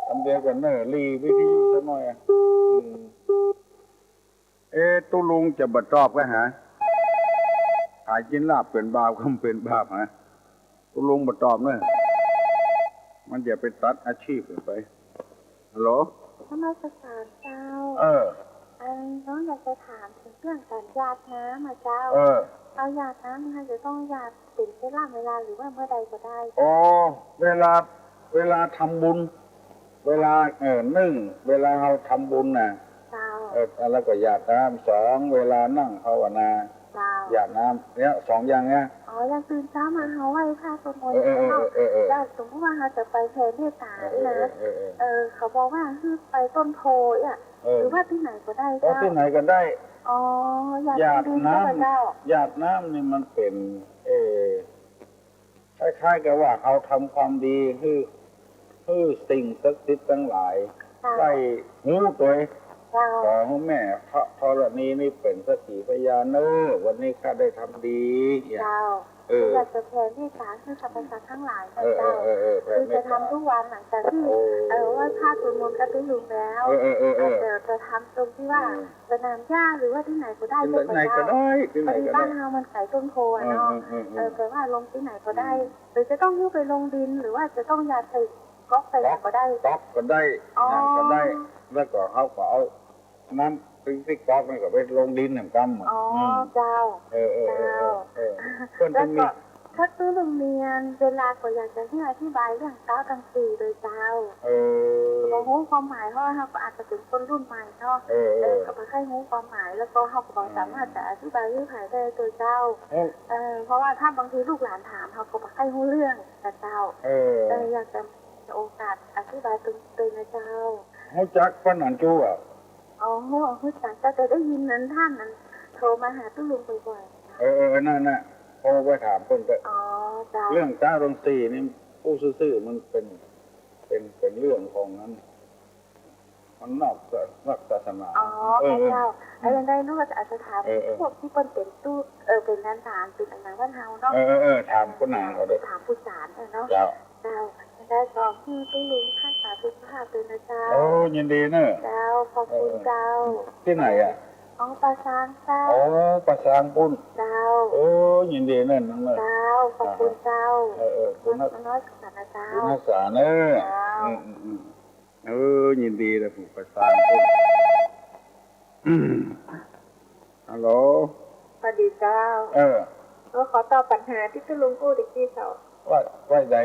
อันเดียวกั๋นเน้อ หลีวิทยุสักหน้อยอะ อืม เอ๊ะ ตุ๊ลุงจะบ่ตอบกาหา ขายจิ๊นลาบเป๋นบาปกาบ่เป๋นบาปหา ตุ๊ลุงบ่ตอบเน้อ มันจะไปตัดอาชีพอื่นไป ฮัลโหล นมัสการเจ้า เออ อันน้องอยากจะถามเถิงเรื่องก๋านหยาดน้ำอะเจ้า เออ เอาหยาดน้ำนี่จะต้องหยาดเป๋นเวลาเวลา หรือว่าเมื่อใดก็ได้ อ๋อ เวลา เวลาทำบุญ เวลา เอ่อ นึ่ง เวลาเฮาทำบุญน่ะ เจ้า เอ่อ แล้วก็หยาดน้ำ สอง เวลานั่งภาวนา เจ้า หยาดน้ำ เนี่ย สองอย่างเนี่ย อ๋อ อย่างตื่นเช้ามาเฮาไหว้พระสวดมนต์ เออ เออ เออ เนาะ เออ เออ แล้วสมมุติว่าเฮาจะไปแผ่เมตตานี่นะ เออ เออ เออ เออ เขาบอกว่าหื้อไปต้นโพธิ์อะ เออ หรือว่าตี้ไหนก็ได้ เออ เจ้า ตี้ไหนก็ได้ อ๋อ หยาดน้ำ หยาดน้ำนี่มันเป๋น เอ่อ คล้ายๆ กับว่าเฮาทำความดีหื้อ หื้อสิ่งศักดิ์สิทธิ์ตังหลาย เจ้า ได้ฮู้ตวย เจ้า ขอหื้อแม่พระธรณีนี่เป๋นสักขีพยานเน้อ วันนี้ข้าได้ทำดี เจ้า เออ อยากจะแผ่เมตตาหื้อสรรพสัตว์ตังหลายนะเจ้า เออ เออ เออ เออ แผ่เมตตา คือจะทำกู้วันหลังจากตี้ เออ เอ่อ ไหว้พระสวดมนต์กาตี้ลุงแล้ว เออ เออ เออ เอ่อ จะทำตรงตี้ว่า อืม สนามหญ้าหรือว่าตี้ไหนก็ได้ ตี้ไหนก็ได้ ตี้ไหนก็ได้ พอดีบ้านเฮามันใก้ต้นโพธิ์อะเนาะ อืม อืม อืม เอ่อ แต่ว่าลงตี้ไหนก็ได้ อืม หรือจะต้องหื้อไปลงดิน หรือว่าจะต้องหยาดใส่ ก๊อกใส่หยังก็ได้ ก๊อกก็ได้ อ๋อ หยังก็ได้ แล้วก็เขาก็เอาน้ำตี้ก๊อกนั่นก็ไปลงดินแหมกำ อ๋อ อืม เจ้า เออ เออ เจ้า เออ เปิ้นจะมี แล้วก็ถ้าตู้ลุงเมียนเวลาก็อยากจะหื้ออธิบายเรื่องต๊าวตังสี่โดยเจ้า เออ บ่ฮู้ความหมาย เพราะว่าเขาก็อาจจะเป็นคนรุ่นใหม่เนาะ เออ เออ เออ ก็บ่ใค่ฮู้ความหมาย แล้วก็เขาก็บ่สามารถจะอธิบายหื้อใผได้โดยเจ้า เออ เออ เพราะว่าถ้าบางทีลูกหลานถาม เขาก็บ่ใค่ฮู้เรื่องนะเจ้า เออ เออ อยากจะ โอกาสอธิบายตรงๆ นะเจ้า ฮู้จักป้าหนานจู้อ่ะ อ๋อ ฮู้จัก แต่ได้ยินนั้นท่านนั้นโทรมาหาตู้ลุงบ่อยๆ เออ เออ นั่นน่ะ โทรไปถามเปิ้นเต๊อะ อ๋อ เจ้า เรื่องต๊าวตังสี่นี่ อู้ซื่อๆ มันเป็น เป็น เป็นเรื่องของนั้น มันนอกศาสนา อ๋อ เออ เจ้า เออ แล้วยังได้ลูกอาจจะถาม เออ เออ พวกตี้เปิ้นเป็นตู้ เออ เป็นอาจารย์ เป็นอาจารย์บ้านเฮาเนาะ เออ เออ เออ ถามคนนั้นเขาเต๊อะ ถามผู้สารเออเนาะ เจ้า เจ้า แล้วก็หื้อตู้ลุงรักษาสุขภาพตวยนะเจ้า โอ้ ยินดีเนอะ เจ้า ขอบคุณเจ้า เออ เออ ตี้ไหนอ่ะ อ๋อ ป่าซางเจ้า อ๋อ ป่าซางปุ้น เจ้า โอ้ ยินดีเนอะน้องเนอะ เจ้า ขอบคุณเจ้า เออ เออ บุญรักษานะเจ้า บุญรักษาเนอะ เจ้า อืม อืม อืม เออ ยินดีเลย ผู้ประสาน ฮัลโหล สวัสดีเจ้า เออ ก็ขอตอบปัญหาตี้ตู้ลุงอู้ตะกี้เจ้า ว่า ว่าไง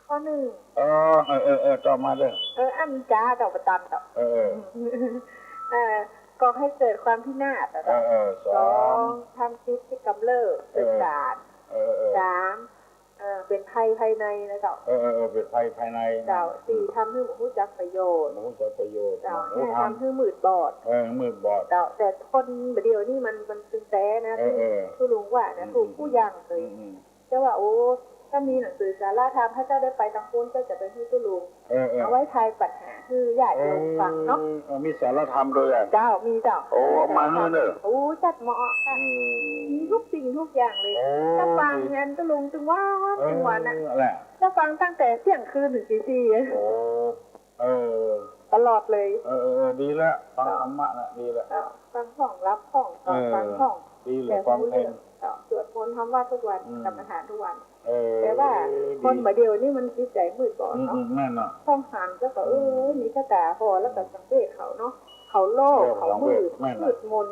ข้อนึ่ง เออ เออ เออ เออ ตอบมาเต๊อะ เออ อันจ้า ตอบบ่ตันเจ้า เออ เออ เออ ก่อให้เกิดความพินาศอะเจ้า เออ เออ สอง สอง ทำจิตให้กำเริบ เออ เกิดสาร เออ เออ สาม เอ่อ เป็นภัยภายในนะเจ้า เออ เออ เออ เป็นภัยภายใน เจ้า สี่ ทำหื้อบ่ฮู้จักประโยชน์ บ่ฮู้จักประโยชน์ เจ้า บ่ฮู้ธรรม ห้า ทำหื้อมืดบอด เออ มืดบอด เจ้า แต่คนบ่าเดี่ยวนี้มัน มันตึงแต๊นะ เออ เออ คือลุงว่านะ อืม ถูก อืม ผู้ยังเลย อืม อืม เจ้าว่า โอ้ ถ้ามีหนังสือสาระธรรม ถ้าเจ้าได้ไปตางปู้น เจ้าจะไปหื้อตู้ลุง เออ เออ เอาไว้ทายปัญหาหื้อญาติโยมฟังเนาะ เออ เออ มีสาระธรรมด้วยอ่ะ เจ้า มีเจ้า โอ้ เอามาหื้อเนอะ โอ้ จัดเหมาะค่ะ อืม มีทุกสิ่งทุกอย่างเลย โอ้ ถ้าฟัง ดี งานตู้ลุงตึงวัน เออ ตึงวันน่ะ แหละ ถ้าฟังตั้งแต่เที่ยงคืนถึงตีสี่ โอ้ เออ ตลอดเลย เออ เออ เออ ดีละ ฟังธรรมะน่ะ ดีละ เจ้า ฟังพ่อง หลับพ่อง เออ ฟังพ่อง ดีเลย แต่ ฟังเพลง เจ้า สวดมนต์ทำวัตรทุกวัน อืม กรรมฐานทุกวัน เออ แต่ว่า ดี คนบ่าเดี่ยวนี้มันจิตใจ๋มืดบอดเนาะ อืม อืม แม่นเนาะ พ่องหันเจ้าก็ อืม เออ มีคาถาพอแล้วก็สังเวชเขาเนาะ เขาโลภ เออ เขามืด สังเวช แม่นเนาะ มืดมน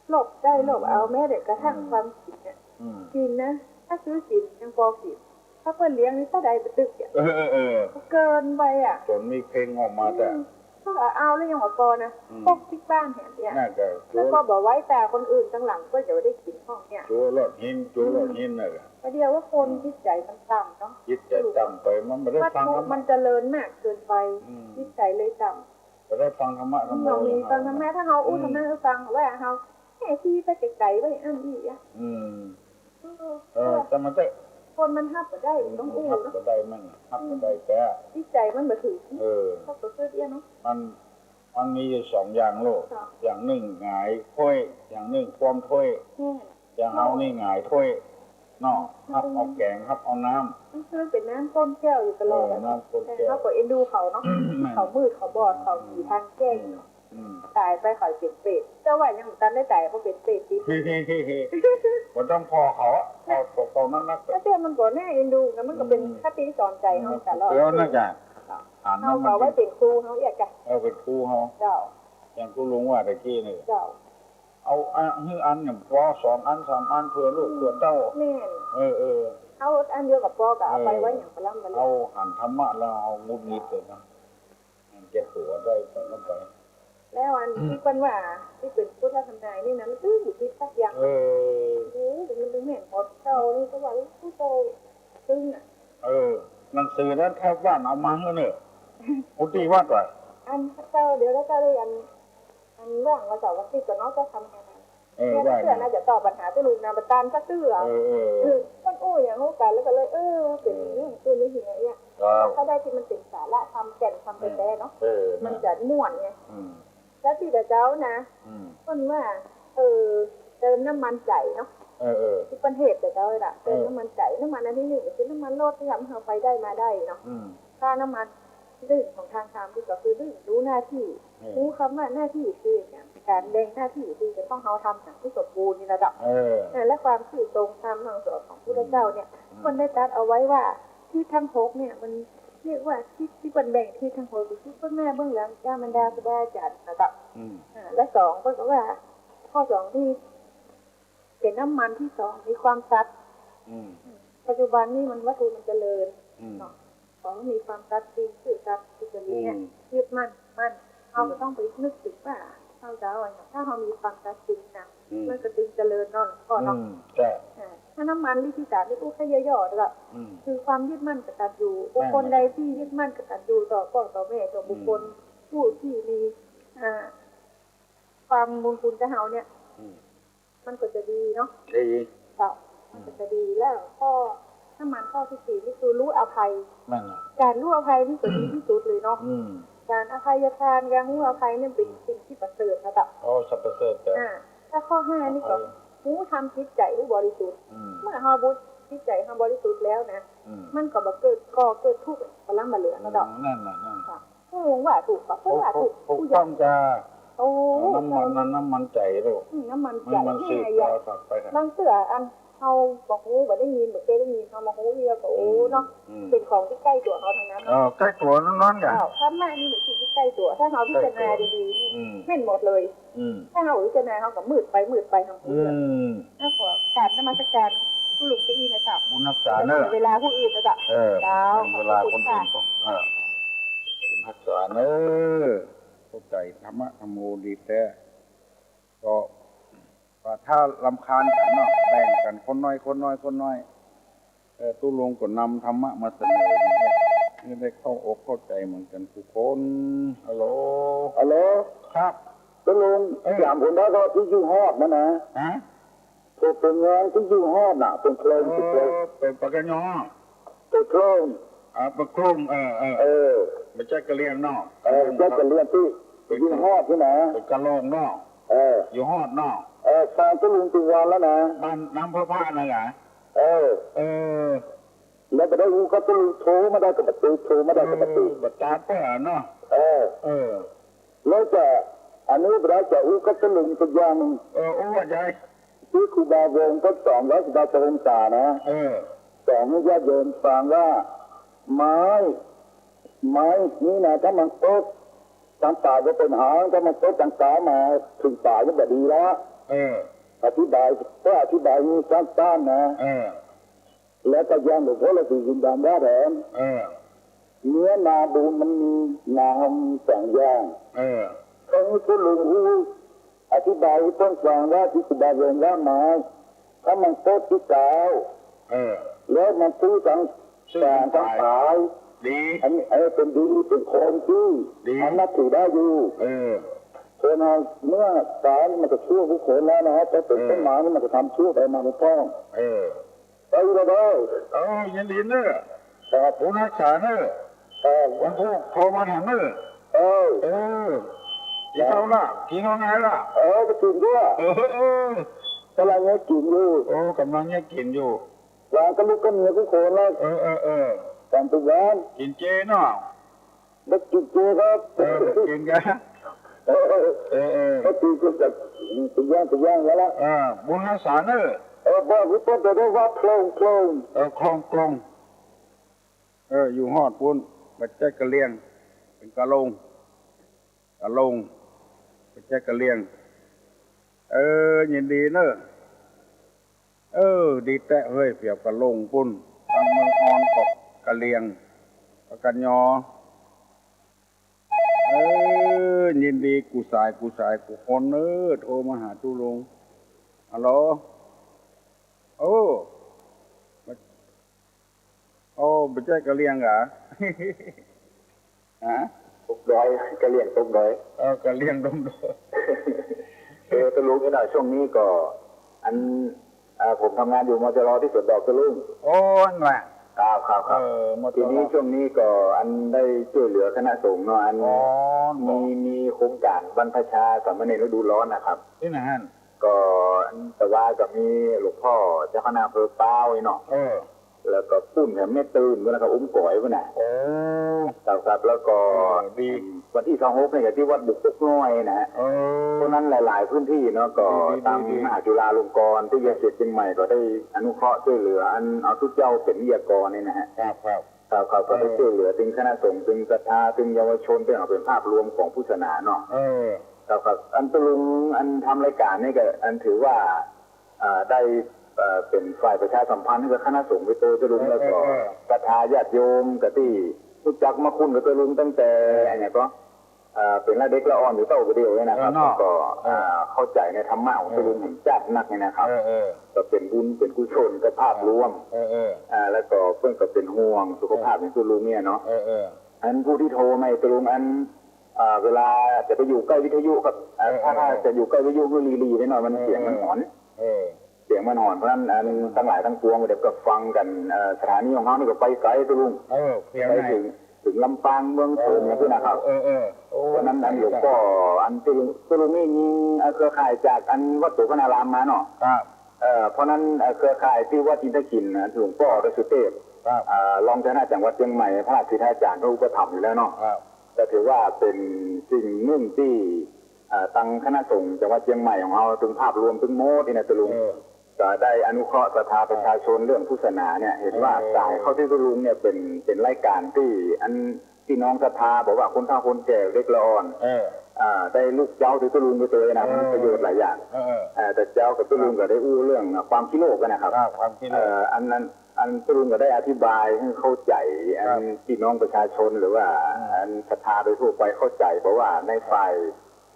โลภได้โลภเอา อืม แม้แต่กระทั่ง อืม ความศีลเนี่ย อืม ศีลนะ ถ้าถือศีลยังปอศีล ถ้าเปิ้นเลี้ยงนี่เต้าใดบ่ตึกเนี่ย เออ เออ เออ เกินไปอ่ะ จ๋นมีเพลงออกมาแต่ อืม ถ้าเอาแล้วยังบ่ปอนะ อืม พวกติ๊กบ้านแหมเนี่ย น่าจะ แล้วก็บ่ไว้ตาคนอื่นตังหลังก็จะได้กิ๋นของเนี่ย จั๊วหลอดหิน จั๊วหลอดหินน่ะ อืม ประเดี๋ยวว่าคน อืม จิตใจ๋มันต่ำเนาะ จิตใจ๋ต่ำไป มันบ่ได้ฟังธรรมะ วัตถุมันเจริญมากเกินไป อืม จิตใจ๋เลยต่ำ บ่ได้ฟังธรรมะธรรมโม บ่มีฟังธรรมะ ถ้าเฮาอู้ อืม ธรรมะหื้อฟัง ว่าเฮาแห่ตี้ไปไก๋ๆ ไว้อันอี้อ่ะ อืม เออ เออ แต่มันจะ คนมันฮับบ่ได้ อืม ต้องอู้ ฮับ เนาะ บ่ได้ มันฮับบ่ได้ อืม แต่ จิตใจ๋มันบ่ถึง เออ เขาก็เกิดเอี้ยเนาะ มัน มันมีอยู่สองอย่างโลก ค่ะ อย่างนึ่งหงายถ้วย อย่างนึ่งคว่ำถ้วย แม่น อย่างเฮานี่หงายถ้วยเนาะ มัน ฮับเอาแก๋ง ฮับเอาน้ำ มันคือเป๋นน้ำก้นแก้วอยู่ตลอด เออ อะ น้ำก้นแก้ว แต่เฮาก็เอ็นดูเขาเนาะ แม่น เขามืด เขาบอด เขาผีทางแจ้ง อืม อืม ต๋ายไปเขาเป๋นเปรต เจ้าว่ายังบ่ตันได้ต๋าย เพราะเป๋นเปรตติด บ่ต้องผ่อเขาอะ ผ่อตรงๆ นั้นนะ แต่มันก็น่าเอ็นดูนะ มันก็เป๋น อืม คติสอนใจ๋เฮาตลอด เออ นั่นจ้ะ เฮาก็เอาไว้เป๋นครูเฮาเอี้ยกะ เออ เป๋นครูเฮา เจ้า อย่างตี้ลุงว่าตะกี้นี่ เจ้า เอา อ่ะ หื้ออันเนี่ย ปอสองอันสามอัน เผื่อลูก อืม เผื่อเต้า แม่น เออ เออ เอาอันเดียวก็ปอกะ เอาไป เออ ไว้หยังปะล้ำปะเล่น เอาหันธรรมะแล้วเอาหงุดหงิดเลยนะ มันเจ็บหัวได้ไป แล้วอันตี้เปิ้นว่า ตี้เป๋นพุทธทำนายนี่นะ มันตึงบ่ผิดสักอย่าง เออ โอ้ มันตึงแม่นหมด เจ้านี่ก็ว่า โอ้ ผู้เจ้าตึงอะ เออ หนังสือนั้นแถวบ้านเอามาหื้อเน่อ กุฏิวัดว่ะ อันเจ้า เดี๋ยวแล้วเจ้าได้อัน อันว่างวันเสาร์วันอาทิตย์ก็เนาะ จะทำยังไง เออ เนี่ย ว่า เตื้อน่าจะตอบปัญหาตี้ลุงนะ บ่ตันสักเตื้อ เออ เออ คือมันอู้อย่างฮู้กั๋น แล้วก็เลย เออ เป๋น เออ เรื่องตี้นี่เหียเนี่ย ครับ ถ้าได้ตี้มันเป๋นสาระธรรม แก่นธรรมแต๊ๆ เนาะ เออ มันจะม่วนไง อืม แล้วตี้เจ้านะ อืม เปิ้นว่า เออ เติมน้ำมันใจ๋เนาะ เออ เออ ตี้เปิ้นเทศน์เจ้าน่ะ เออ เติมน้ำมันใจ๋ น้ำมันอันตี้นึ่งก็คือน้ำมันรถตี้ทำหื้อเฮาไปได้มาได้เนาะ อืม ค่าน้ำมัน เรื่องของทางธรรมนี่ก็คือเรื่องรู้หน้าตี้ อืม รู้กำว่าหน้าตี้คือหยัง ก๋านแบ่งหน้าตี้ตี้จะต้องเฮาทำอย่างตี้สมบูรณ์นี่ละเจ้า เออ เออ และความซื่อตรงตามคำสอนของพุทธเจ้าเนี่ย อืม เปิ้นได้ตรัสเอาไว้ว่าทิศทั้งหกเนี่ยมันเรียก ว่าทิศ ทิศเปิ้นแบ่งทิศตังหก คือทิศเปิ้นแม่เบื้องหลัง เจ้าบรรดาครูบาอาจ๋ารย์นะเจ้า อืม อ่า และสอง เปิ้นก็ว่า ข้อสองนี่ เป๋นน้ำมันตี้สอง มีความสัตย์ อืม ปัจจุบันนี่มันวัตถุมันเจริญ อืม เนาะ ขอให้มีความสัตย์จริง ซื่อสัตย์สุจริตเนี่ย อืม ยึดมั่น มั่น เฮาก็ต้องไปนึกเถิงว่า เฮาจะเอาอะหยัง ถ้าเฮามีความสัตย์จริงนะ อืม มันก็จึงเจริญเนาะหลวงพ่อเนาะ อืม ใช่ อ่า ถ้าน้ำมันตี้สามนี่ อู้ แค่ย่อๆ แล้วก็ อืม คือความยึดมั่นกตัญญู บุคคลใดตี้ยึดมั่นกตัญญูต่อป้อต่อแม่ ต่อบุคคล อืม ผู้ตี้มี อ่า ความบุญคุณกับเฮาเนี่ย อืม มันก็จะดีเนาะ ดี เจ้า มันก็จะดี แล้วข้อ น้ำมันข้อตี้สี่นี่คือรู้อภัย นั่นแหละ ก๋านรู้อภัยนี่ก็ดีตี้สุดเลยเนาะ อืม ก๋านอภัยทาน ก๋านรู้อภัยเนี่ยเป๋นสิ่งตี้ประเสริฐนะเจ้า อ๋อ สัตย์ประเสริฐจ้ะ อ่า ถ้าข้อห้านี่ก็ อภัย รู้ทำจิตใจ๋หื้อบริสุทธิ์ อืม เมื่อเฮาบุ จิตใจ๋เฮาบริสุทธิ์แล้วนะ อืม มันก็บ่เกิด ก่อเกิดทุกข์ปะล้ำบ่เหลือนะเจ้า อืม นั่นแหละ นั่น เจ้า อืม ว่าถูก ก็คือว่าถูก ถูก ถูกต้องจ้ะ โอ้ น้ำมัน น้ำมันใจ๋ลูก อืม น้ำมันใจ๋ น้ำมัน นี่ไง สืบต่อไปครับ บางเตื้ออันเฮาบ่ฮู้ บ่ได้ยิน บ่เคยได้ยิน เฮามาฮู้เดี๋ยวก็ โอ้ อืม เนาะ อืม เป๋นของตี้ใก้ตั๋วเฮาตังนั้น เออ ใก้ตั๋วตังนั้นจ้ะ อ้าว ธรรมะนี่เป๋นสิ่งตี้ใก้ตั๋ว ถ้าเฮาพิจารณาดีๆ นี่ อืม แม่นหมดเลย อืม ถ้าเฮาพิจารณา เฮาก็มืดไป มืดไป เฮาบ่ฮู้เรื่อง อืม แล้วก็กราบนมัสการคุณหลวงตาอี้นะเจ้า บุญฮักษาเน่อ เวลาผู้อื่นนะเจ้า เออ เจ้า เวลาคนอื่นก็ ขอบคุณค่ะ เออ บุญฮักษาเน่อ เข้าใจ๋ธรรมะธัมโมดีแต๊ ก็ ว่าถ้ารำคาญกั๋นเนาะ แบ่งกั๋นคนน้อย คนน้อย คนน้อย เออ ตุ๊ลุงก็นำธรรมะมาเสนออย่างเงี้ย หื้อได้เข้าอกเข้าใจ๋เหมือนกั๋นกู้คน ฮัลโหล ฮัลโหล ครับ ตุ๊ลุง เออ ถามผมได้ก็ตี้อยู่ฮอดนั่นนะ ฮะ ผมเป๋นงานตี้อยู่ฮอดน่ะ เป๋นโครง เป๋นโครง เออ เป๋นปกญ เป๋นโครง อ่า เป๋นโครง เออ เออ เออ บ่ใจ้กะเหรี่ยงเนาะ เออ บ่ใจ้กะเหรี่ยงตี้ เป๋น อยู่ฮอดตี้นะ เป๋นกะโลงเนาะ เออ อยู่ฮอดเนาะ เออ ฟังตุ๊ลุงตุ๊กวันแล้วนะ บ้านน้ำพระพระนะกะ เออ เออ แล้วบ่ได้อู้กับตุ๊ลุง โทรมาได้ก็บ่ติด โทรมาได้ก็บ่ติด เออ บ่ตาเปิ้นเนาะ เออ เออ แล้วจะ อันนี้บ่ได้จะอู้กับตุ๊ลุงสักอย่าง เออ อู้ว่าใด ตี้ครูบาวงศ์ก็สอนไว้ ครูบาพงษานะ เออ สอนหื้อญาติโยมฟังว่า ไม้ ไม้นี่นะ ถ้ามันตก ตางป๋าก็เป๋นหาง ถ้ามันตกตางป๋ามา เถิงป๋าก็บ่ดีละ เออ อธิบาย ก็อธิบายนี่สั้นๆ นะ เออ แล้วก็อย่างหลวงพ่อฤๅษียืนยันว่าแถม เออ เนื้อนาบุญมันมี นามีสองอย่าง เออ คราวนี้ตุ๊ลุงอู้ อธิบายหื้อเปิ้นฟังว่าตี้ครูบาวงศ์ว่าไม้ ถ้ามันตกตี้กาว เออ แล้วมันตื้อตาง ตื้อตางป๋าย ป๋าย ดี อันนี้ อันนี้เป๋นดี เป๋นโครงตี้ ดี อันนับถือได้อยู่ เออ คนเฮาเมื่อต๋ายนี่มันก็ชั่วกู้คนแล้วนะ แต่เป๋น เออ ต้นไม้นี่มันก็ทำชั่วไปมาบ่ป้อง เออ ไปแล้วเด้อ เออ ยินดีเน่อ ครับ บุญฮักษาเน่อ ครับ วันพุธโทรมาถามเน่อ เออ เออ กิ๋นข้าวละ กิ๋นข้าวไงละ เออ ไปกิ๋นด้วย เออ เออ ก๋ำลังเยียะกิ๋นอยู่ โอ้ ก๋ำลังเยียะกิ๋นอยู่ วางกับลูกกับเมียกู้คนละ เออ เออ เออ ต๋ามตุ๊กวัน กิ๋นเจเนาะ บ่กิ๋นเจครับ เออ บ่กิ๋นกะ เออ เออ เออ เออ บ่กิ๋นก็จะ ไปย่าง ไปย่างแล้วละ เออ บุญฮักษาเน่อ เออ บอกหื้อเปิ้นจะได้ว่าโครง โครง เออ โครง โครง เออ อยู่ฮอดปู๊น บ่ใจ้กะเหรี่ยง เป๋นกะโลง กะโลง บ่ใจ้กะเหรี่ยง เออ ยินดีเน่อ เออ ดีแต๊เฮ้ย เปียบกะโลงปู๊น ตางเมืองออนก็กะเหรี่ยง ปกญ เออ ยินดีกู้สาย กู้สาย กู้คนเน่อ โทรมาหาตุ๊ลุง ฮัลโหล โอ้ โอ้ บ่ใจ้กะเหรี่ยงกา ฮะ ตกดอย กะเหรี่ยงตกดอย เออ กะเหรี่ยงตกดอย เออ ตุ๊ลุง นี่นะ ช่วงนี้ก็ อัน เอ่อ ผมทำงานอยู่ มจร ตี้สวนดอก ตุ๊ลุง โอ้ นั่นแหละ ครับ ครับ ครับ เออ มจร ทีนี้ช่วงนี้ก็ อันได้ช่วยเหลือคณะสงฆ์เนาะ อัน อ๋อ มี มีโครงก๋านบรรพชาสามเณรฤดูร้อนนะครับ ตี้ไหนฮั่น ก็ อัน แต่ว่าก็มีหลวงพ่อเจ้าคณะอำเภอป๊าวนี่เนาะ เออ แล้วก็ปู๊นแถมแม่ตื่นปู๊นนะครับ อุ้มก๋อยปู๊นน่ะ โอ้ ครับ ครับ แล้วก็ เออ ดี วันตี้ซาวหกนี่ก็ตี้วัดบุกกกน้อยนะฮะ เออ เพราะนั้นหลายๆ พื้นตี้เนาะ ก็ ดี ดี ตาง ดี มหาจุฬาลงกรณ์ ตี้เยียะเสียเจียงใหม่ก็ได้อนุเคราะห์ช่วยเหลือ อันเอาตุ๊เจ้าเป๋นวิทยากรนี่นะฮะ ครับ ครับ ครับ ครับ ก็ได้ เออ ช่วยเหลือตึงคณะสงฆ์ ตึงศรัทธา ตึงเยาวชน ตึงเอาเป๋นภาพรวมของพุทธศาสนาเนาะ เออ ครับ ครับ อันตุ๊ลุง อันทำรายก๋านนี่ก็ อันถือว่า อ่า ได้ เอ่อ เป๋นฝ่ายประชาสัมพันธ์ให้กับคณะสงฆ์ไปโตยตุ๊ลุง เออ แล้วก็ เออ เออ ศรัทธาญาติโยมก็ตี้ฮู้จักมาคุ้นกับตุ๊ลุงตั้งแต่ เออ อันเนี้ยก็ เอ่อ เป๋นละเด็กละอ่อนอยู่เต้าก็เดียวเนี่ยนะครับ เออ เนาะ แล้วก็ เออ อ่า เข้าใจ๋ในธรรมะของตุ๊ลุง เออ แห่งจาตินักเนี่ยนะครับ เออ เออ ก็เป๋นบุญเป๋นกุศลกับภาพรวม เออ เออ อ่า แล้วก็เปิ้นก็เป๋นห่วงสุขภาพของตุ๊ลุงเนี่ยเนาะ เออ เออ อันผู้ตี้โทรมาตุ๊ลุง อัน อ่า เวลาจะไปอยู่ใก้วิทยุครับ อ่า เออ ถ้า เออ ถ้าจะอยู่ใก้วิทยุก็ลีๆ ไปหน่อย มัน เออ เสียงมันหอน เออ เสียงมันหอน เพราะฉะนั้นอัน เออ ตังหลายตังปวงเดี๋ยวก็ฟังกั๋น เอ่อ สถานีของเฮานี่ก็ไปไก๋ตุ๊ลุง เออ เสียง ไป ไหน เถิง เถิงลำปาง เมืองเถิง เออ อย่างนี้นะครับ เออ เออ โอ้ วันนั้นอันหลวงป้อ อันตุ๊ลุง ตุ๊ลุงนี่มี เอ่อ เครือข่ายจากอันวัดโสภณารามมาเนาะ ครับ เอ่อ เพราะฉะนั้น เอ่อ เครือข่ายตี้วัดอินทขิลป์นะ หลวงป้อดอยสุเตพ ครับ เอ่อ รองเจ้าคณะจังหวัดเจียงใหม่ พระราชสิทธาจารย์ก็อุปถัมภ์อยู่แล้วเนาะ ครับ ก็ถือว่าเป๋นสิ่งนึ่งตี้ เอ่อ ตังคณะสงฆ์จังหวัดเจียงใหม่ของเฮา ตึงภาพรวมตึงหมดนี่นะตุ๊ลุง เออ ก็ได้อนุเคราะห์ศรัทธาประชาชนเรื่องพุทธศาสนาเนี่ย เห็นว่า เออ สายเข้าตี้ตุ๊ลุงเนี่ยเป๋น เป๋นรายก๋านตี้อันพี่น้องศรัทธา บอกว่าคนเฒ่าคนแก่เด็กละอ่อน เออ อ่า ได้ลูกเจ้าตี้ตุ๊ลุงไปเตยนะ เออ มันมีประโยชน์หลายอย่าง เออ เออ แต่เจ้ากับตุ๊ลุงก็ได้อู้เรื่องความขี้โลภกั๋นนะครับ อ่า ความขี้โลภ เอ่อ อันนั้น อันตุ๊ลุงก็ได้อธิบายหื้อเข้าใจ๋ อัน ครับ พี่น้องประชาชนหรือว่า อืม อันศรัทธาโดยทั่วไปเข้าใจ๋ เพราะว่าในฝ่าย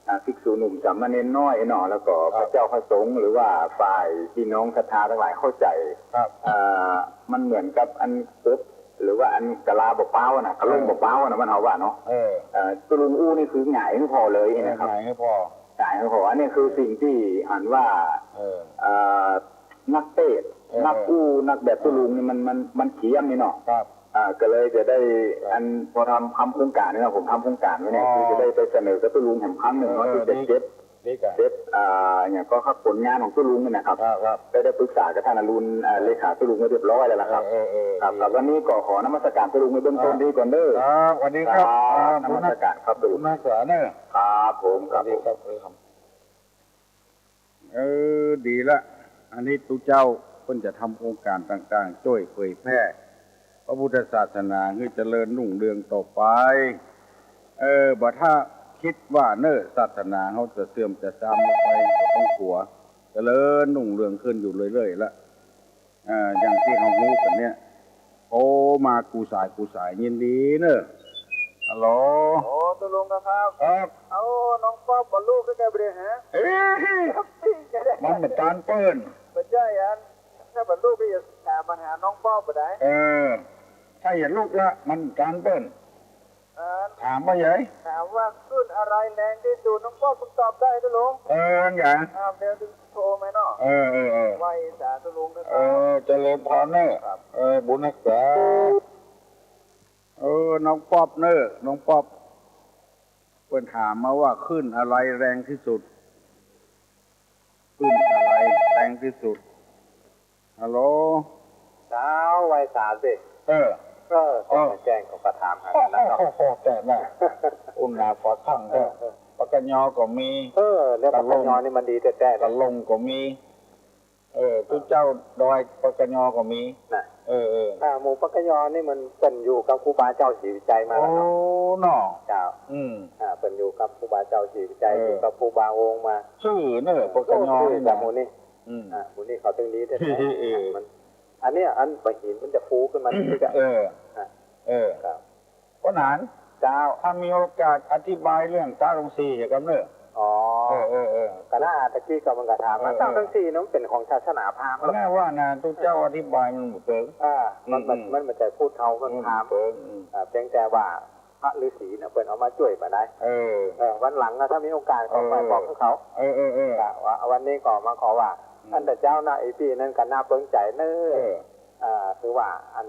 อ่า ภิกษุหนุ่มสามเณรน้อยเนาะ แล้วก็ ครับ พระเจ้าพระสงฆ์ หรือว่าฝ่ายพี่น้องศรัทธาตังหลายเข้าใจ๋ ครับ อ่า มันเหมือนกับอันกบ หรือว่าอันกะลาบ่าป๊าวอะนะ กะล่ม เออ บ่าป๊าวอะนะ บ้านเฮาว่าเนาะ เออ เอ่อ ตุ๊ลุงอู้นี่คือหงายหื้อผ่อเลยนะครับ เออ หงายหื้อผ่อ หงายหื้อผ่อ อันนี้คือสิ่งตี้หันว่า เออ เอ่อ นักเตศน์ เออ นักอู้ นักแบบตุ๊ลุงนี่มัน มัน มันเขียมนี่เนาะ ครับ อ่า ก็เลยจะได้ ครับ อันพอทำ ทำโครงก๋านนี่นะ ผมทำโครงก๋านไว้เนี่ย อ๋อ คือจะได้ไปเสนอกับตุ๊ลุงแหมครั้งนึ่งเนาะ เออ ตี้จะ ดี เก็บ ดีกว่า เก็บ อ่า อย่างก็ครับ ผลงานของตุ๊ลุงนี่นะครับ ครับ ครับ ได้ ได้ปรึกษากับต้านอรุณ อ่า ครับ เลขาตุ๊ลุงไว้เรียบร้อยแล้วล่ะครับ เออ เออ เออ ครับ ดี ครับ วันนี้ก็ขอนมัสการตุ๊ลุงในเบื้องต้น ครับ นี้ก่อนเด้อ ครับ สวัสดีครับ ครับ ครับ นมัสการครับตุ๊ลุง นมัสการเนอะ ครับผม ครับผม สวัสดีครับ เออ ครับ เออ ดีละ อันนี้ตุ๊เจ้าเปิ้นจะทำโครงก๋านต่างๆ จ้วยเผยแพร่พระพุทธศาสนาหื้อเจริญรุ่งเรืองต่อไป เออ บ่ถ้าคิดว่าเน้อ ศาสนาเฮาจะเสื่อมจะทรามลงไป บ่ต้องกั๋ว เจริญรุ่งเรืองขึ้นอยู่เรื่อยๆ ละ อ่า อย่างตี้เฮาฮู้กั๋นเนี่ย โอ้ มากู้สายกู้สาย ยินดีเน้อ ฮัลโหล โอ้ ตุ๊ลุงครับ ครับ เอา น้องป๊อปบ่ลูกก็ได้บ่ได้ฮะ เอ๊ะ ครับ มันบ่ตานเปิ้น บ่ใจ้อัน ถ้าบ่ลูกก็อย่าถามปัญหาน้องป๊อปบ่ได้ เออ ถ้าอย่าลูกละ มันบ่ตานเปิ้น เออ ถามว่าไง ถามว่าคลื่นอะไรแรงที่สุด น้องป๊อปเพิ่งตอบได้ตุ๊ลุง เออ อันหยัง อ่า เดี๋ยวโทรมาเนาะ เออ เออ เออ ไหว้สาตุ๊ลุงนะครับ เออ เจริญพรเน้อ ครับ เออ บุญฮักษา เออ น้องป๊อปเน้อ น้องป๊อป เปิ้นถามมาว่าคลื่นอะไรแรงที่สุด คลื่นอะไรแรงที่สุด ฮัลโหล เจ้า ไหว้สาสิ เออ เออ เออ แจ้งเขาก็ถามหากันแล้วเนาะ โอ้โห แต่น่ะ อุณหาฝาข้างแท้ เออ เออ ปกย ก็มี เออ เนี่ย ปกย นี่มันดีแต๊ๆ เลย กะลงก็มี เออ ตุ๊เจ้าดอยปกย ก็มี น่ะ เออ เออ อ่า หมู่ปกย นี่มันเปิ้นอยู่กับครูบาเจ้าศรีวิชัยมาแล้วเนาะ โอ้ เนาะ เจ้า อืม อ่า เปิ้นอยู่กับครูบาเจ้าศรีวิชัย เออ อยู่กับครูบาองค์มา ซื่อเน้อ ปกย โอ้ ซื่อ นี่ กับ นะ หมู่นี้ อืม อ่า หมู่นี้เขาตึงดีแต๊ๆ เออ มัน อันเนี้ย อันบ่าหินมันจะฟูขึ้นมานิดนึงอะ เออ อ่ะ เออ ครับ ป้อหนาน เจ้า ถ้ามีโอกาสอธิบายเรื่องต๊าดงสี่ให้กำเนิด อ๋อ เออ เออ เออ ก็น่า ตะกี้ก็มันก็ถามมา เออ เออ ต๊าดงสี่เนี่ยมันเป๋นของศาสนาพราหมณ์ ก็น่าว่านะ ตุ๊เจ้าอธิบายมันบ่เปิง อ่า มัน อืม มัน มันบ่ใจ้พูดเฮา มัน อืม พราหมณ์ เปิง อืม อ่า เพียงแต่ว่าพระฤาษีเนี่ยเปิ้นเอามาจ้วยบ่ได้ เออ เออ วันหลังนะ ถ้ามีโอกาสก็ไป เออ บอกกับเขา เออ เออ เออ อ่า ว่าวันนี้ก็มาขอว่า อืม อันแต่เจ้านะ ไอ้ปี้นั่นก็น่าเปิงใจ๋เน้อ เออ อ่า คือว่าอัน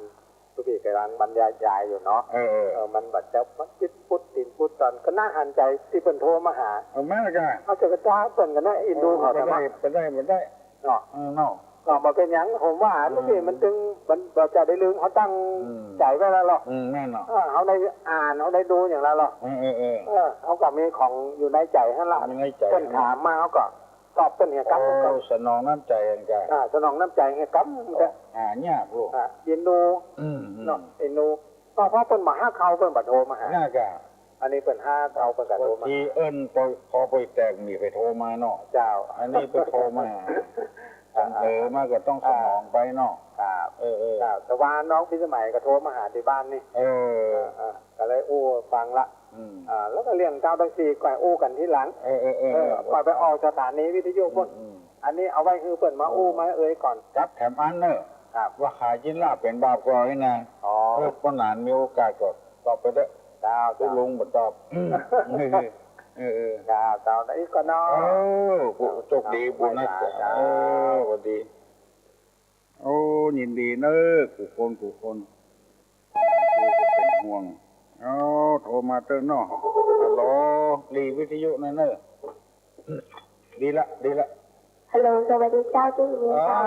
ตุ๊ปี้ก๋ำลังบรรยายอยู่เนาะ เออ เออ เออ มันบ่าจะ มันปิ๊ดปุ๊ดตี๋นปุ๊ดต๋อน ก็น่าหันใจ๋ตี้เปิ้นโทรมาหา เอามาละกะ เอาจะกระจ้าเปิ้นกั๋นนะ อินดูเขา เออ แต่ว่า บ่ได้ บ่ได้ บ่ได้ เนาะ เออ เนาะ ก็บ่เป๋นหยัง ผมว่า อืม ตุ๊ปี้มันตึง มันบ่จะได้ลืม เขาตั้ง อืม ใจ๋ไว้แล้วเนาะ อืม แม่นเนาะ เออ เขาได้อ่าน เขาได้ดูอย่างแล้วเนาะ เออ เออ เออ เออ เขาก็มีของอยู่ในใจ๋หั้นละ อยู่ในใจ๋ เปิ้นถามมา เขาก็ ตอบเปิ้นเหียกำ โอ้ ก็ สนองน้ำใจ๋กันกะ อ่า สนองน้ำใจ๋เหียกำ หายากลูก อ่า อินดู อืม อืม เนาะ อินดู ก็เพราะเปิ้นบ่ฮักเฮา เปิ้นบ่โทรมาหา นั่นกะ อันนี้เปิ้นฮักเฮา เปิ้นกะโทรมา บางทีเอิ้นปอ ปอปอยแตก มีใผโทรมาเนาะ เจ้า อันนี้เปิ้นโทรมา เสนอมาก็ต้องสนองไปเนาะ ครับ เออ เออ ครับ แต่ว่าน้องพิสมัยก็โทรมาหาตี้บ้านนี่ เออ เออ เออ ก็เลยอู้ฟังละ อืม อ่า แล้วก็เรื่องเจ้าตังสี่ก็อู้กั๋นทีหลัง เออ เออ เออ เออ ก่อนไปออกสถานีวิทยุปุ้น อืม อืม อันนี้เอาไว้หื้อเปิ้นมาอู้ เออ มาเอ่ยก่อน ครับ แถมอันเน่อ ครับ ว่าหากิ๋นลาบเป๋นบาปก่อนี่นะ อ๋อ เออ ป้อหนานมีโอกาสก็ตอบไปเต๊อะ เจ้า ตุ๊ลุงบ่ตอบ เออ เออ เจ้า เจ้า แล้วอีกก่อนเนาะ เออ ผู้โชคดี บุญนะ เจ้า เออ หวัดดี โอ้ ยินดีเน่อ กู้คน กู้คน กู้คนเป๋นห่วง เอา โทรมาเต๊อะเนาะ ฮัลโหล หลีวิทยุนั่นเน่อ ดีละ ดีละ ฮัลโหล สวัสดีเจ้า ตี้ยิน อ่า เจ้า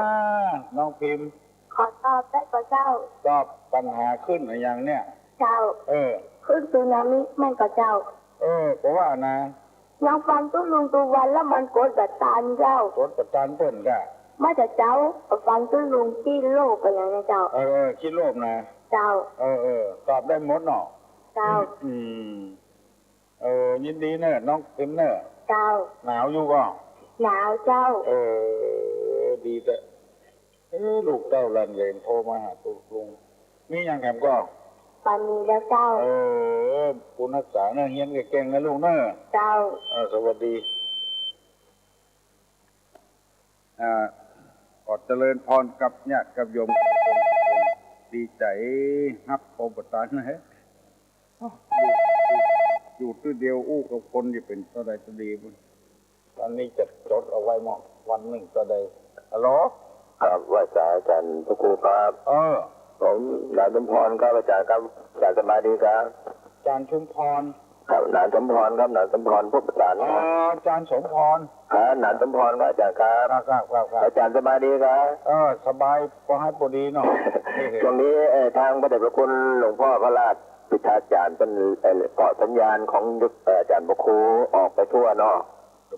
น้องพิมพ์ ขอตอบได้ก่อเจ้า ตอบปัญหาขึ้นอะหยังเนี่ย เจ้า เออ ขึ้นสึนามิแม่นก่อเจ้า เออ เพราะว่านะ ยังฟังตุ๊ลุงตุ๊วันแล้วมันกดบ่ตันเจ้า กดบ่ตันเปิ้นกะ มาแต่เจ๊า ฟังตุ๊ลุงขี้โลภอะหยังเนี่ยเจ้า เออ เออ ขี้โลภนะ เจ้า เออ เออ ตอบได้หมดเนาะ เจ้า อืม เออ ยินดีเน่อ น้องพิมพ์เน่อ เจ้า หนาวอยู่ก่อ หนาวเจ้า เออ ดีแต๊ เออ ลูกเต้าหลานเหลนโทรมาหาตุ๊ลุง มีหยังแถมก่อ บ่มีแล้วเจ้า เออ บุญฮักษาเน่อ เฮียนเก่งๆ นะลูกเน่อ เจ้า เออ สวัสดี อ่า ขอเจริญพรกับญาติกับโยม ดีใจ๋ฮับโอปตานนะเฮ้ย อยู่ อยู่ อยู่ตี้เดียวอู้กับคนจะเป๋นเต้าใดจะดีบุญ อันนี้จะจดเอาไว้หมด วันนึ่งเต้าใด ฮัลโหล ครับ ไหว้สาอาจ๋ารย์พระครูครับ เออ ผมหนานสมพรครับ อาจ๋ารย์ครับ อาจ๋ารย์สบายดีครับ อาจ๋ารย์ชุมพร ครับ หนานสมพรครับ หนานสมพร พบประสาน อ๋อ ครับ อาจ๋ารย์สมพร ครับ หนานสมพรครับ อาจ๋ารย์ครับ ครับ ครับ ครับ ครับ อาจ๋ารย์สบายดีครับ เออ สบาย ปอฮัดปอดีเนาะ ช่วงนี้ เอ่อ ทางพระเดชพระคุณหลวงพ่อพระราชปิทาจารย์เปิ้น เอ่อ เกาะสัญญาณของ เอ่อ อาจ๋ารย์พระครูออกไปทั่วเนาะ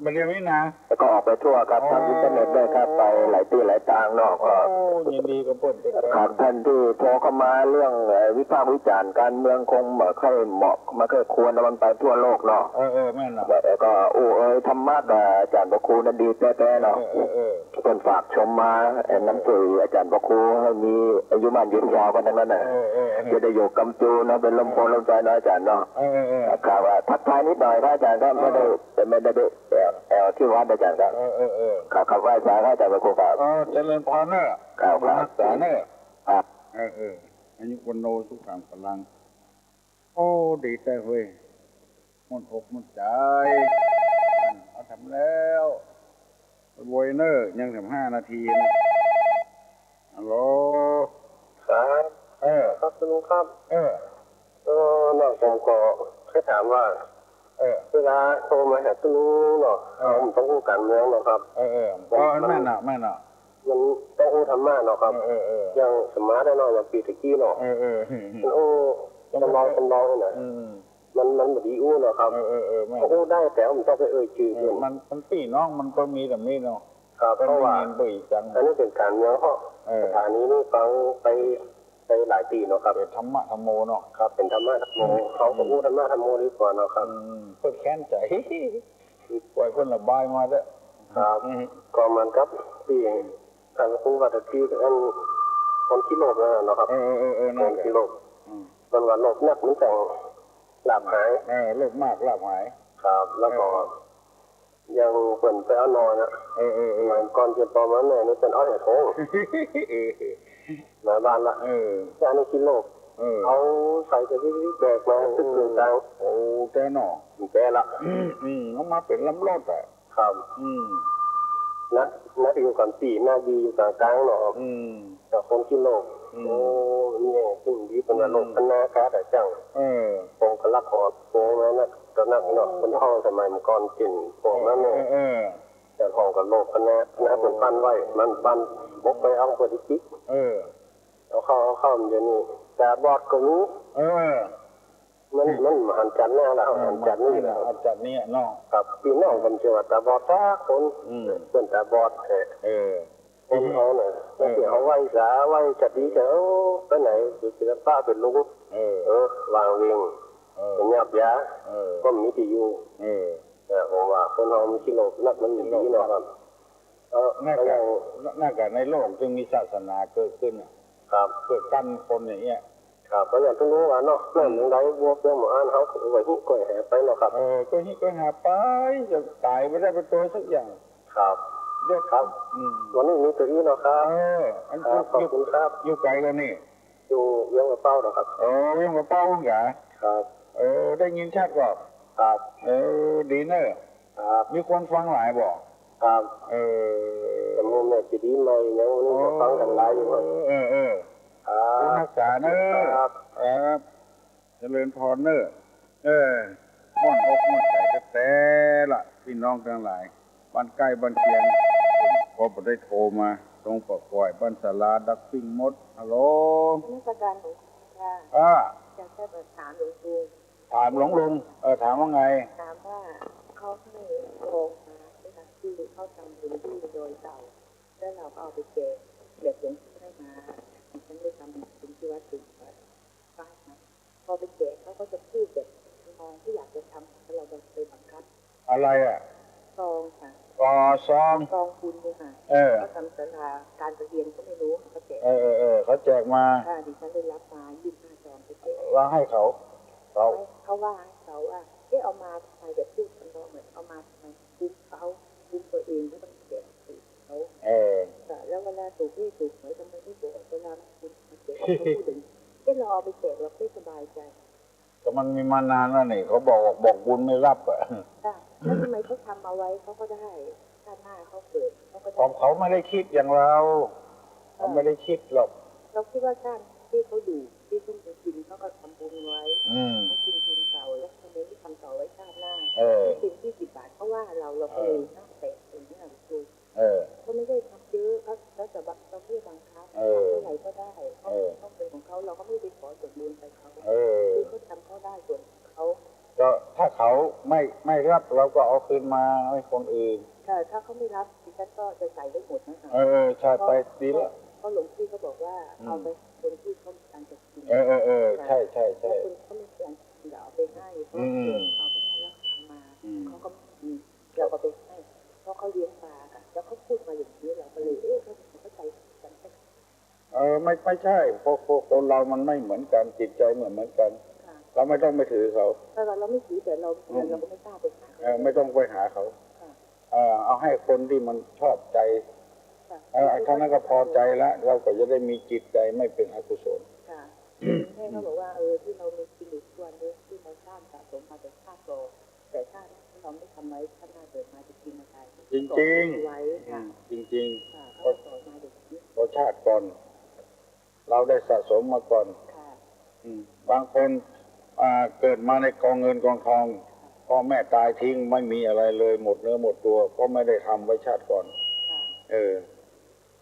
บัดเดี๋ยวนี้นะ แล้วก็ออกไปทั่วครับ อ๋อ ทางอินเทอร์เน็ตด้วยครับ ไปหลายตี้หลายตางเนาะ ก็ โอ้ ยินดีกับเปิ้นเต๊อะ ครับ ท่านที่โทรเข้ามาเรื่อง เอ่อ วิพากษ์วิจารณ์การเมืองคงบ่ค่อยเหมาะ บ่ค่อยควร มันไปทั่วโลกเนาะ เออ เออ แม่นเนาะ แล้วก็อู้เอ่ยธรรมะกับอาจ๋ารย์พระครูนั้นดีแต๊ๆ เนาะ เออ เออ เออ เปิ้นฝากชมมา เอ่อ นับถืออาจ๋ารย์พระครูให้มีอายุมั่นยืนยาวกันทั้งนั้นน่ะ เออ เออ เออ จะได้อยู่กำจูเนาะ เป๋นร่มโพธิ์ร่มไทรเนาะ อาจ๋ารย์เนาะ เออ เออ เออ ครับ ว่าทักทายนิดหน่อยครับอาจ๋ารย์ครับ เออ ไม่ได้ ไม่ได้ไปแอ่ว แอ่วตี้วัดอาจ๋ารย์ครับ เออ เออ เออ ครับ ครับ ไหว้สาครับอาจ๋ารย์พระครูครับ เออ เจริญพรเน่อ ครับ ครับ รักษาเน่อ ครับ เออ เออ อายุวัณโณสุขัง พลัง โอ้ ดีแต๊เฮ้ย ม่วนอกม่วนใจ๋ เอาแถมแล้ว โวยเน่อ ยังแถมห้านาทีนะ ฮัลโหล ครับ เออ ครับ ตุ๊ลุงครับ เออ เออ เนาะ ผมก็จะถามว่า เออ เวลาโทรมาหาตุ๊ลุงเนาะ เออ ผมต้องอู้การเมืองเนาะครับ เออ เออ มัน อ๋อ มัน แม่นเนาะ แม่นเนาะ มันต้องอู้ธรรมะเนาะครับ เออ เออ เออ อย่างสมมาได้เนาะ อย่างปีตะกี้เนาะ เออ เออ เออ โอ้ ทำนอง ทำนองนี่นะ อืม มัน มันบ่ดีอู้เนาะครับ เออ เออ เออ แม่น ก็อู้ได้ แต่ว่ามันต้องไปเอ่ยจื้อ เออ เปิ้น มัน มันปี้น้อง มันก็มีแต่นี้เนาะ ครับ ก็ เพราะว่า ได้ยินบ่อยจัง อันนี้เป๋นการเมือง เพราะ เออ สถานีนี่ฟังไป ไปหลายตี้เนาะครับ เป๋นธรรมะธัมโมเนาะ ครับ เป๋นธรรมะธัมโม อืม เขาก็อู้ธรรมะธัมโมดีกว่าเนาะครับ อืม เปิ้นแค้นใจ๋ ปล่อยเปิ้นระบายมาเต๊อะ ครับ อืม ก็เหมือนกับตี้ท่านครูว่าตะกี้ อัน คนขี้โลภนั่นน่ะเนาะครับ เออ เออ เออ นั่นแหละ คนขี้โลภ อืม เปิ้นว่าโลภนักมันจั้งลาภหาย เออ โลภมากลาภหาย ครับ แล้วก็ เออ อย่างเปิ้นไปเอาหน่อน่ะ เออ เออ เออ สมัยก่อนเปิ้นปอมาแม่นี่เปิ้นเอาแหโถง เออ มาบ้านละ เออ แต่อันนี้ขี้โลภ เออ เอาใส่กระติกแบกมา เออ ตึกตึงตัง โอ้ แต๊เนาะ แต๊ละ อืม อืม เอามาเป๋นลำรถอะ ครับ อืม นัก นักอยู่ก๋างปี้ นักดีอยู่ก๋างกลางเนาะ อืม แต่คนขี้โลภ อืม โอ้ นี่ซึ่งดีเปิ้นว่า อืม โลภคณะกาแต่จั้ง เออ คงกะลักหอโกงนะ ตอนนั้นเนาะ คนเฒ่าสมัยก่อนกิ๋นพวกนั้นเนี่ย เออ เออ เออ แต่ของกะโลภคณะ นะ เปิ้นปั้นไว้ มันปั้นบกไปเอาเปิ้นอีก เออ เอาเข้า เอาเข้า เดี๋ยวนี้ตาบอดก็มี เออ มัน มันหันจันทร์หน้าละ เออ หันจันทร์นี่ละ หันจันทร์นี่เนาะ ครับ ปี้น้องเปิ้นเจ้าว่าตาบอดสักคน อืม เปิ้นตาบอดแท้ เออ คนเฮาน่ะ เออ บางทีเฮาไหว้สา ไหว้จะดีจะ เออ ไปไหน เดี๋ยวจะเป็นป้าเป็นลุง เออ เออ วางเวง เออ เป็นหยาบยา เออ บ่มีตี้อยู่ เออ เออ ผมว่าคนเฮามันขี้โลภนักมันบ่ดีเนาะครับ เออ นั่นกะ ก็ยัง นั่นกะในโลกจึงมีศาสนาเกิดขึ้นน่ะ ครับ เพื่อกันคนอย่างเงี้ย ครับ ก็อย่างตี้ฮู้ว่าเนาะ แม่นอย่างใด บัวเปียงหมู่อ่าน เฮาก็ไหว้ฮิ้วก้อยแหไปเนาะครับ เออ ก้อยฮิ้วก้อยแหไป จะต๋ายบ่ได้เป๋นตั๋วสักอย่าง ครับ เดี๋ยว ครับ อืม วันนี้มีเต้าอี้เนาะครับ เออ อัน ครับ อยู่ ขอบคุณครับ อยู่ไก๋กั๋นนี่ อยู่เวียงป่าเป้าเนาะครับ เออ เวียงป่าเป้าเหมือนกั๋น ครับ เออ ได้ยินชัดก่อ ครับ เออ ดีเน่อ ครับ มีคนฟังหลายบ่ ครับ เออ แต่หมู่แม่เจดีย์ใหม่ยังนี่ก็ฟังกั๋นหลายอยู่ครับ เออ เออ ครับ บุญฮักษาเน่อ ครับ ครับ เจริญพรเน่อ เออ ม่วนอกม่วนใจ๋แต๊ๆ ละ ปี้น้องตังหลาย บ้านใก้บ้านเคียง ก็บ่ได้โทรมา ตรงปากกล้วย บ้านสารา ดักปิ้งหมด ฮัลโหล นมัสการหลวงปู่ค่ะ อ่า อยากจะถามหลวงปู่ ถามหลวงลุง เออ ถามว่าไง ถามว่าเขาให้ซองมานะคะ ที่เขาทำบุญที่ดอยเต่า แล้วเราก็เอาไปแจก แบบหลวงปู่ให้มา ดิฉันได้ทำบุญที่วัดสุขวัดบ้านนะ พอไปแจกเขาก็จะพูดแบบทำนองที่อยากจะทำ แล้วเราไปบังคับ อะไรอะ ซองค่ะ อ๋อ ซอง ซองบุญเนี่ยค่ะ เออ เขาทำศาลาการประเรียนก็ไม่รู้ เขาแจก เออ เออ เออ เขาแจกมา ค่ะ ดิฉันได้รับมา ยี่สิบห้าซองไปแจก ว่าให้เขา เขา เขาว่าให้เขาว่า เอ๊ะ เอามาทำไม แบบพูดทำนองเหมือนเอามาทำไม คุ้มเขา คุ้มตัวเองก็ต้องแจกคนอื่นเขา เออ ค่ะ แล้วเวลาถูกเลขถูกหวยทำไมไม่บอก เวลาคุณมาแจกเขาพูดอย่างนี้ เอ๊ะ เราเอาไปแจกเราไม่สบายใจ ก็มันมีมานานแล้วนี่ เขาบอกว่าบอกบุญไม่รับอะ ค่ะ แล้วทำไมเขาทำเอาไว้เขาก็ได้ ชาติหน้าเขาเกิดเขาก็ได้ ของเขาไม่ได้คิดอย่างเรา เขาไม่ได้คิดหรอก เราคิดว่าชาติที่เขาอยู่ ที่เขามีกินเขาก็ทำบุญไว้ อืม เขากินบุญเก่า แล้วทำไมไม่ทำต่อไว้ชาติหน้า เออ กินที่สิบบาทเขาว่าเรา เราก็เลย เออ นั่งแตะอย่างนี้นะครู เออ เขาไม่ได้ทำเยอะ เขา แล้วแต่บาง เราไม่ได้บังคับ เออ เท่าไหร่ก็ได้ เขา เออ ต้องเป็นของเขา เราก็ไม่ได้ขอส่วนบุญไปเขา เออ คือเขาทำเขาได้ส่วนของเขา ก็ถ้าเขาไม่ ไม่รับ เราก็เอาคืนมาให้คนอื่น ค่ะ ถ้าเขาไม่รับ ดิฉันก็จะใส่ได้หมดนะคะ เออ เออ ใช่ ไปดีละ เพราะหลวงพี่เขาบอกว่า อืม เอาไปคนที่เขามีการจะกิน เออ เออ เออ ค่ะ ใช่ ใช่ ใช่ แล้วคนเขามีการจะกิน เดี๋ยวเอาไปให้ เพราะ อืม เอาไปให้แล้วเอามา อืม เขาก็มี เราก็ไปให้ เพราะเขาเลี้ยงปลาค่ะ แล้วเขาพูดมาอย่างนี้ เราก็เลย เอ๊ะ เขาเข้าใจกันแค่ เออ ไม่ ไม่ใช่ เพราะ เพราะคนเรามันไม่เหมือนกัน จิตใจไม่เหมือนกัน ค่ะ เราไม่ต้องไปถือเขา แต่เราไม่ถือ แต่เรา อืม เราก็ไม่กล้าไปหาเขา เออ ไม่ต้องไปหาเขา ค่ะ เออ เอาให้คนที่มันชอบใจ ค่ะ เออ ไอ้เท่านั้นก็พอใจละ เราก็จะได้มีจิตใจไม่เป็นอกุศล ค่ะ แม่เขาบอกว่า เออ ที่เรามีกิเลสทุกวันนี้ ที่เราสร้างสะสมมาแต่ชาติก่อน แต่ชาติที่เราไม่ทำไว้ ชาติหน้าเกิดมาจะกินอะไร จริงๆ ไว้ค่ะ อืม จริงๆ ค่ะ เขาสอนมาอย่างนี้ เพราะชาติก่อน เราได้สะสมมาก่อน ค่ะ อืม บางคน อ่า เกิดมาในกองเงินกองทอง พ่อแม่ตายทิ้ง ไม่มีอะไรเลย หมดเนื้อหมดตัว เพราะไม่ได้ทำไว้ชาติก่อน ค่ะ เออ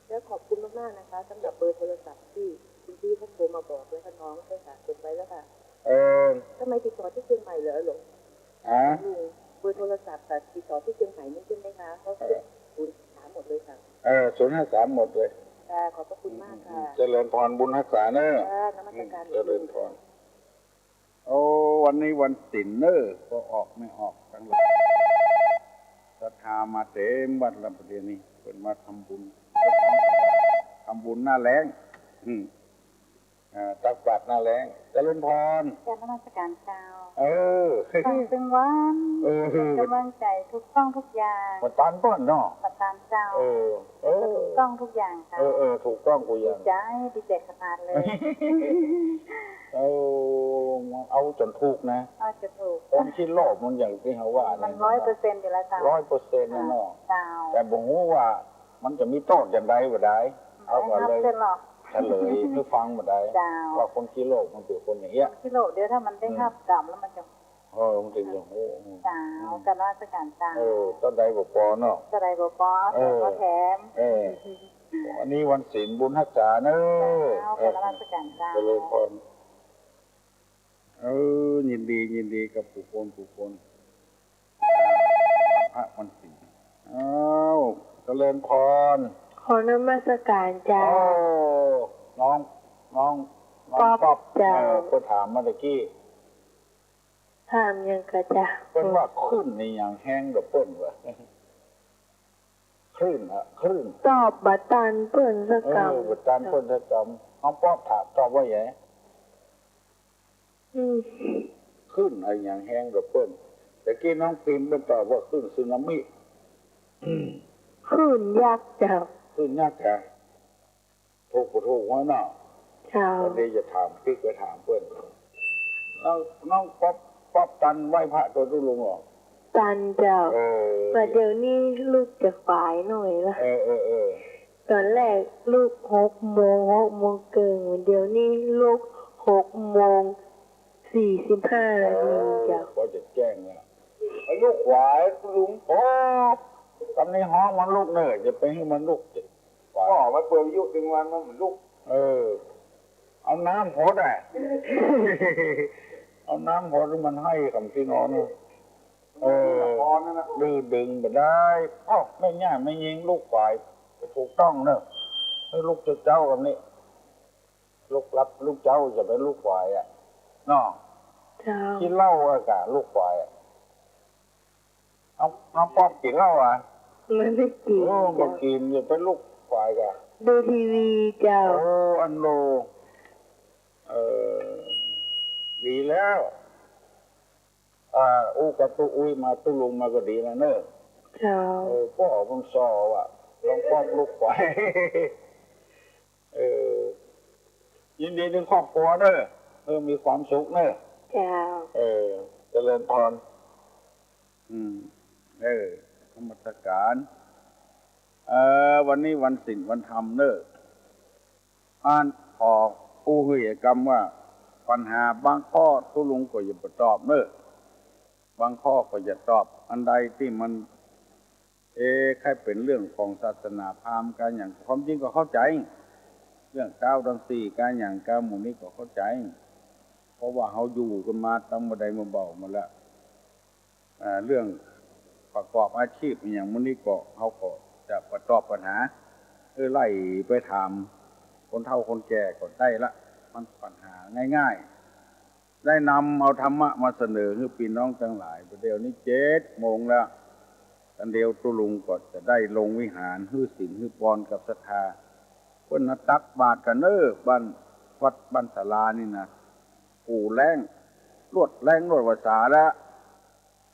แล้วขอบคุณมากๆ นะคะ สำหรับเบอร์โทรศัพท์ที่คุณพี่เขาโทรมาบอก แล้วก็น้องก็สะสมไว้แล้วค่ะ เออ ทำไมติดต่อที่เชียงใหม่เหรอหลวง ฮะ ลุง เบอร์โทรศัพท์ค่ะ ติดต่อที่เชียงใหม่นี่ใช่ไหมคะ เขา เออ ศูนย์สามหมดเลยค่ะ เออ ศูนย์ห้าสามหมดเลย ค่ะ ขอบพระคุณมากค่ะ เจริญพร บุญฮักษาเน่อ ค่ะ นมัสการ เจริญพร โอ้ วันนี้วันศีลเน่อ ก็ออกไม่ออกตังหลาย ศรัทธามาเต็มวัดละประเดี๋ยวนี้ เปิ้นมาทำบุญ ทำบุญหน้าแล้ง อืม อ่า ตักบาตรหน้าแล้ง เจริญพร กราบนมัสการเจ้า เออ ฟังตึงวัน เออ เป็นกำลังใจถูกต้องทุกอย่าง มาตานก่อนเนาะ มาตานเจ้า เออ เออ ถูกต้องทุกอย่างเจ้า เออ เออ ถูกต้องทุกอย่าง ดีใจ ดีใจขนาดเลย เออ เอาจ๋นถูกนะ เอาจ๋นถูก คนขี้โลภมันอย่างตี้เฮาว่า มัน เนี่ย ร้อยเปอร์เซ็นต์อยู่แล้วเจ้า ร้อยเปอร์เซ็นต์ เนาะ เจ้า แต่บ่ฮู้ว่ามันจะมีโต้ษอย่างใดบ่ได้ อืม เอาก็เลย เจ้า เฉลยหื้อฟังบ่ได้ เจ้า ว่าคนขี้โลภมันเป๋นคนอย่างเงี้ย คนขี้โลภ เดี๋ยวถ้ามันได้ อืม ฮับกรรมแล้วมันจะ เออ มันจะอย่างโอ้ เจ้า อืม กราบนมัสการเจ้า เออ เต้าใดบ่ปอเนาะ เต้าใดบ่ปอ เออ ขอแถม เออ อันนี้วันศีลบุญฮักษาเน่อ เจ้า เออ กราบนมัสการเจ้า เจริญพร เออ ยินดี ยินดีกับผู้คน ผู้คน พระวันศีล อ้าว เจริญพร ขอนมัสการเจ้า โอ้ น้อง น้อง น้องป๊อป ป๊อปเจ้า เออ เปิ้นถามมาตะกี้ ถามหยังก่อเจ้า เปิ้นว่าคลื่นนี่หยังแฮงกว่าเปิ้นวะ คลื่นอะ คลื่น ตอบบ่ตันเปิ้นสักกำ เออ บ่ตันเปิ้นสักกำ น้องป๊อปถาม ตอบว่าหยัง อืม คลื่นอะหยังแฮงกว่าเปิ้น ตะกี้น้องพิมพ์เปิ้นตอบว่าคลื่นสึนามิ คลื่นยักษ์เจ้า คลื่นยักษ์อะ ถูกบ่ถูกวะเนาะ เจ้า วันนี้จะถามปิ๊กไปถามเปิ้น น้อง น้องป๊อป ป๊อปตันไหว้พระตวยตุ๊ลุงก่อ ตันเจ้า เออ บ่าเดี๋ยวนี้ลุกจะสายหน่อยละ เออ เออ เออ ต๋อนแรกลุกหกโมง หกโมงเกิ่ง เดี๋ยวนี้ลุกหกโมงสี่สิบห้านาทีเจ้า เออ ก็จะแจ้งแล้ว ไอ้ลุกสายตุ๊ลุง โอ้ ต๋อนนี้ฮ้องมันลุกเน่อ จะไปหื้อมันลุก ก็มันเปิดวิทยุตึงวันมันลุก เออ เอาน้ำหดอะ เอาน้ำหดหื้อมันไห้กำตี้นอน เออ ละครนั่นน่ะ ดื้อดึงบ่ได้ อ้าว แม่ย่าแม่ญิงลุกสาย ถูกต้องเน่อ หื้อลุกเจ๊ากำนี้ ลุกลับลุกเจ๊า จะไปลุกสายอะ เนาะ เจ้า กิ๋นเหล้าอะกะลุกสายอะ เอา เอาป๊อปกิ๋นเหล้าอะ มันไม่กิ๋น โอ้ บ่กิ๋น อย่าไปลุกสายกะ ดูทีวีเจ้า โอ้ อันโล เออ ดีแล้ว อ่า อู้กับตุ๊อุ้ยมา ตุ๊ลุงมาก็ดีแล้วเน่อ เจ้า เออ ป้อผมซอว่ะ ลองป๊อปลุกสาย เออ ยินดีในครอบครัวเน่อ เออ มีความสุขเน่อ เจ้า เออ เจริญพร อืม เออ นมัสการ เออ วันนี้วันศีลวันธรรมเน่อ อ่านขออู้หื้อหื้อกำว่า ปัญหาบางข้อตุ๊ลุงก็จะบ่ตอบเน่อ บางข้อก็จะตอบ อันใดตี้มัน เอ๊ะ ใค่เป๋นเรื่องของศาสนาพราหมณ์กาหยัง ความจริงก็เข้าใจ๋ เรื่องก้าวตังสี่กาหยัง ก้าวหมู่นี้ก็เข้าใจ๋ เพราะว่าเฮาอยู่กั๋นมาตั้งบ่าใดบ่าเบามาแล้ว อ่า เรื่องประกอบอาชีพอะหยังหมู่นี้ก็ เฮาก็จะบ่ตอบปัญหา เออ ไล่ไปถามคนเฒ่าคนแก่ก็ได้ละ มันปัญหาง่ายๆ ได้นำเอาธรรมะมาเสนอหื้อปี้น้องตังหลาย บ่าเดี่ยวนี้เจ็ดโมงแล้ว ตันเดียวตุ๊ลุงก็จะได้ลงวิหาร หื้อศีลหื้อปอนกับศรัทธา เปิ้นนะตักบาตรกั๋นเน่อ บ้าน วัดบ้านศาลานี่นะ กู่แล้ง ลวดแล้งลวดวาสาละ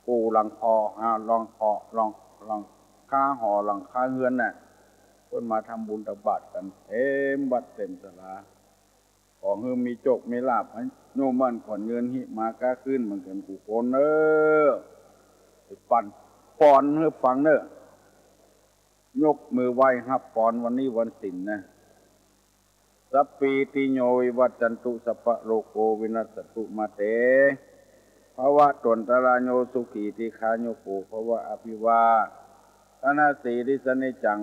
กู่หลังคอ หา หลังคอ หลัง หลังคาหอ หลังคาเฮือนน่ะ เปิ้นมาทำบุญตักบาตรกั๋นเต๋มวัดเต๋มศาลา ขอหื้อมีโจคมีลาภ อายุมั่นขวัญยืน หิมาก๊าคืนเหมือนกั๋นกู้คนเน่อ ไปปันปอนหื้อฟังเน่อ ยกมือไหว้ฮับปอน วันนี้วันศีลนะ สัพพีติโยวิวัจจันตุ สัพพะโรโควินัสสตุ มาเต ภวัตวันตราโย สุขีทีฆายุโก ภวะ อภิวาทะนะสีลิสสะนิจจัง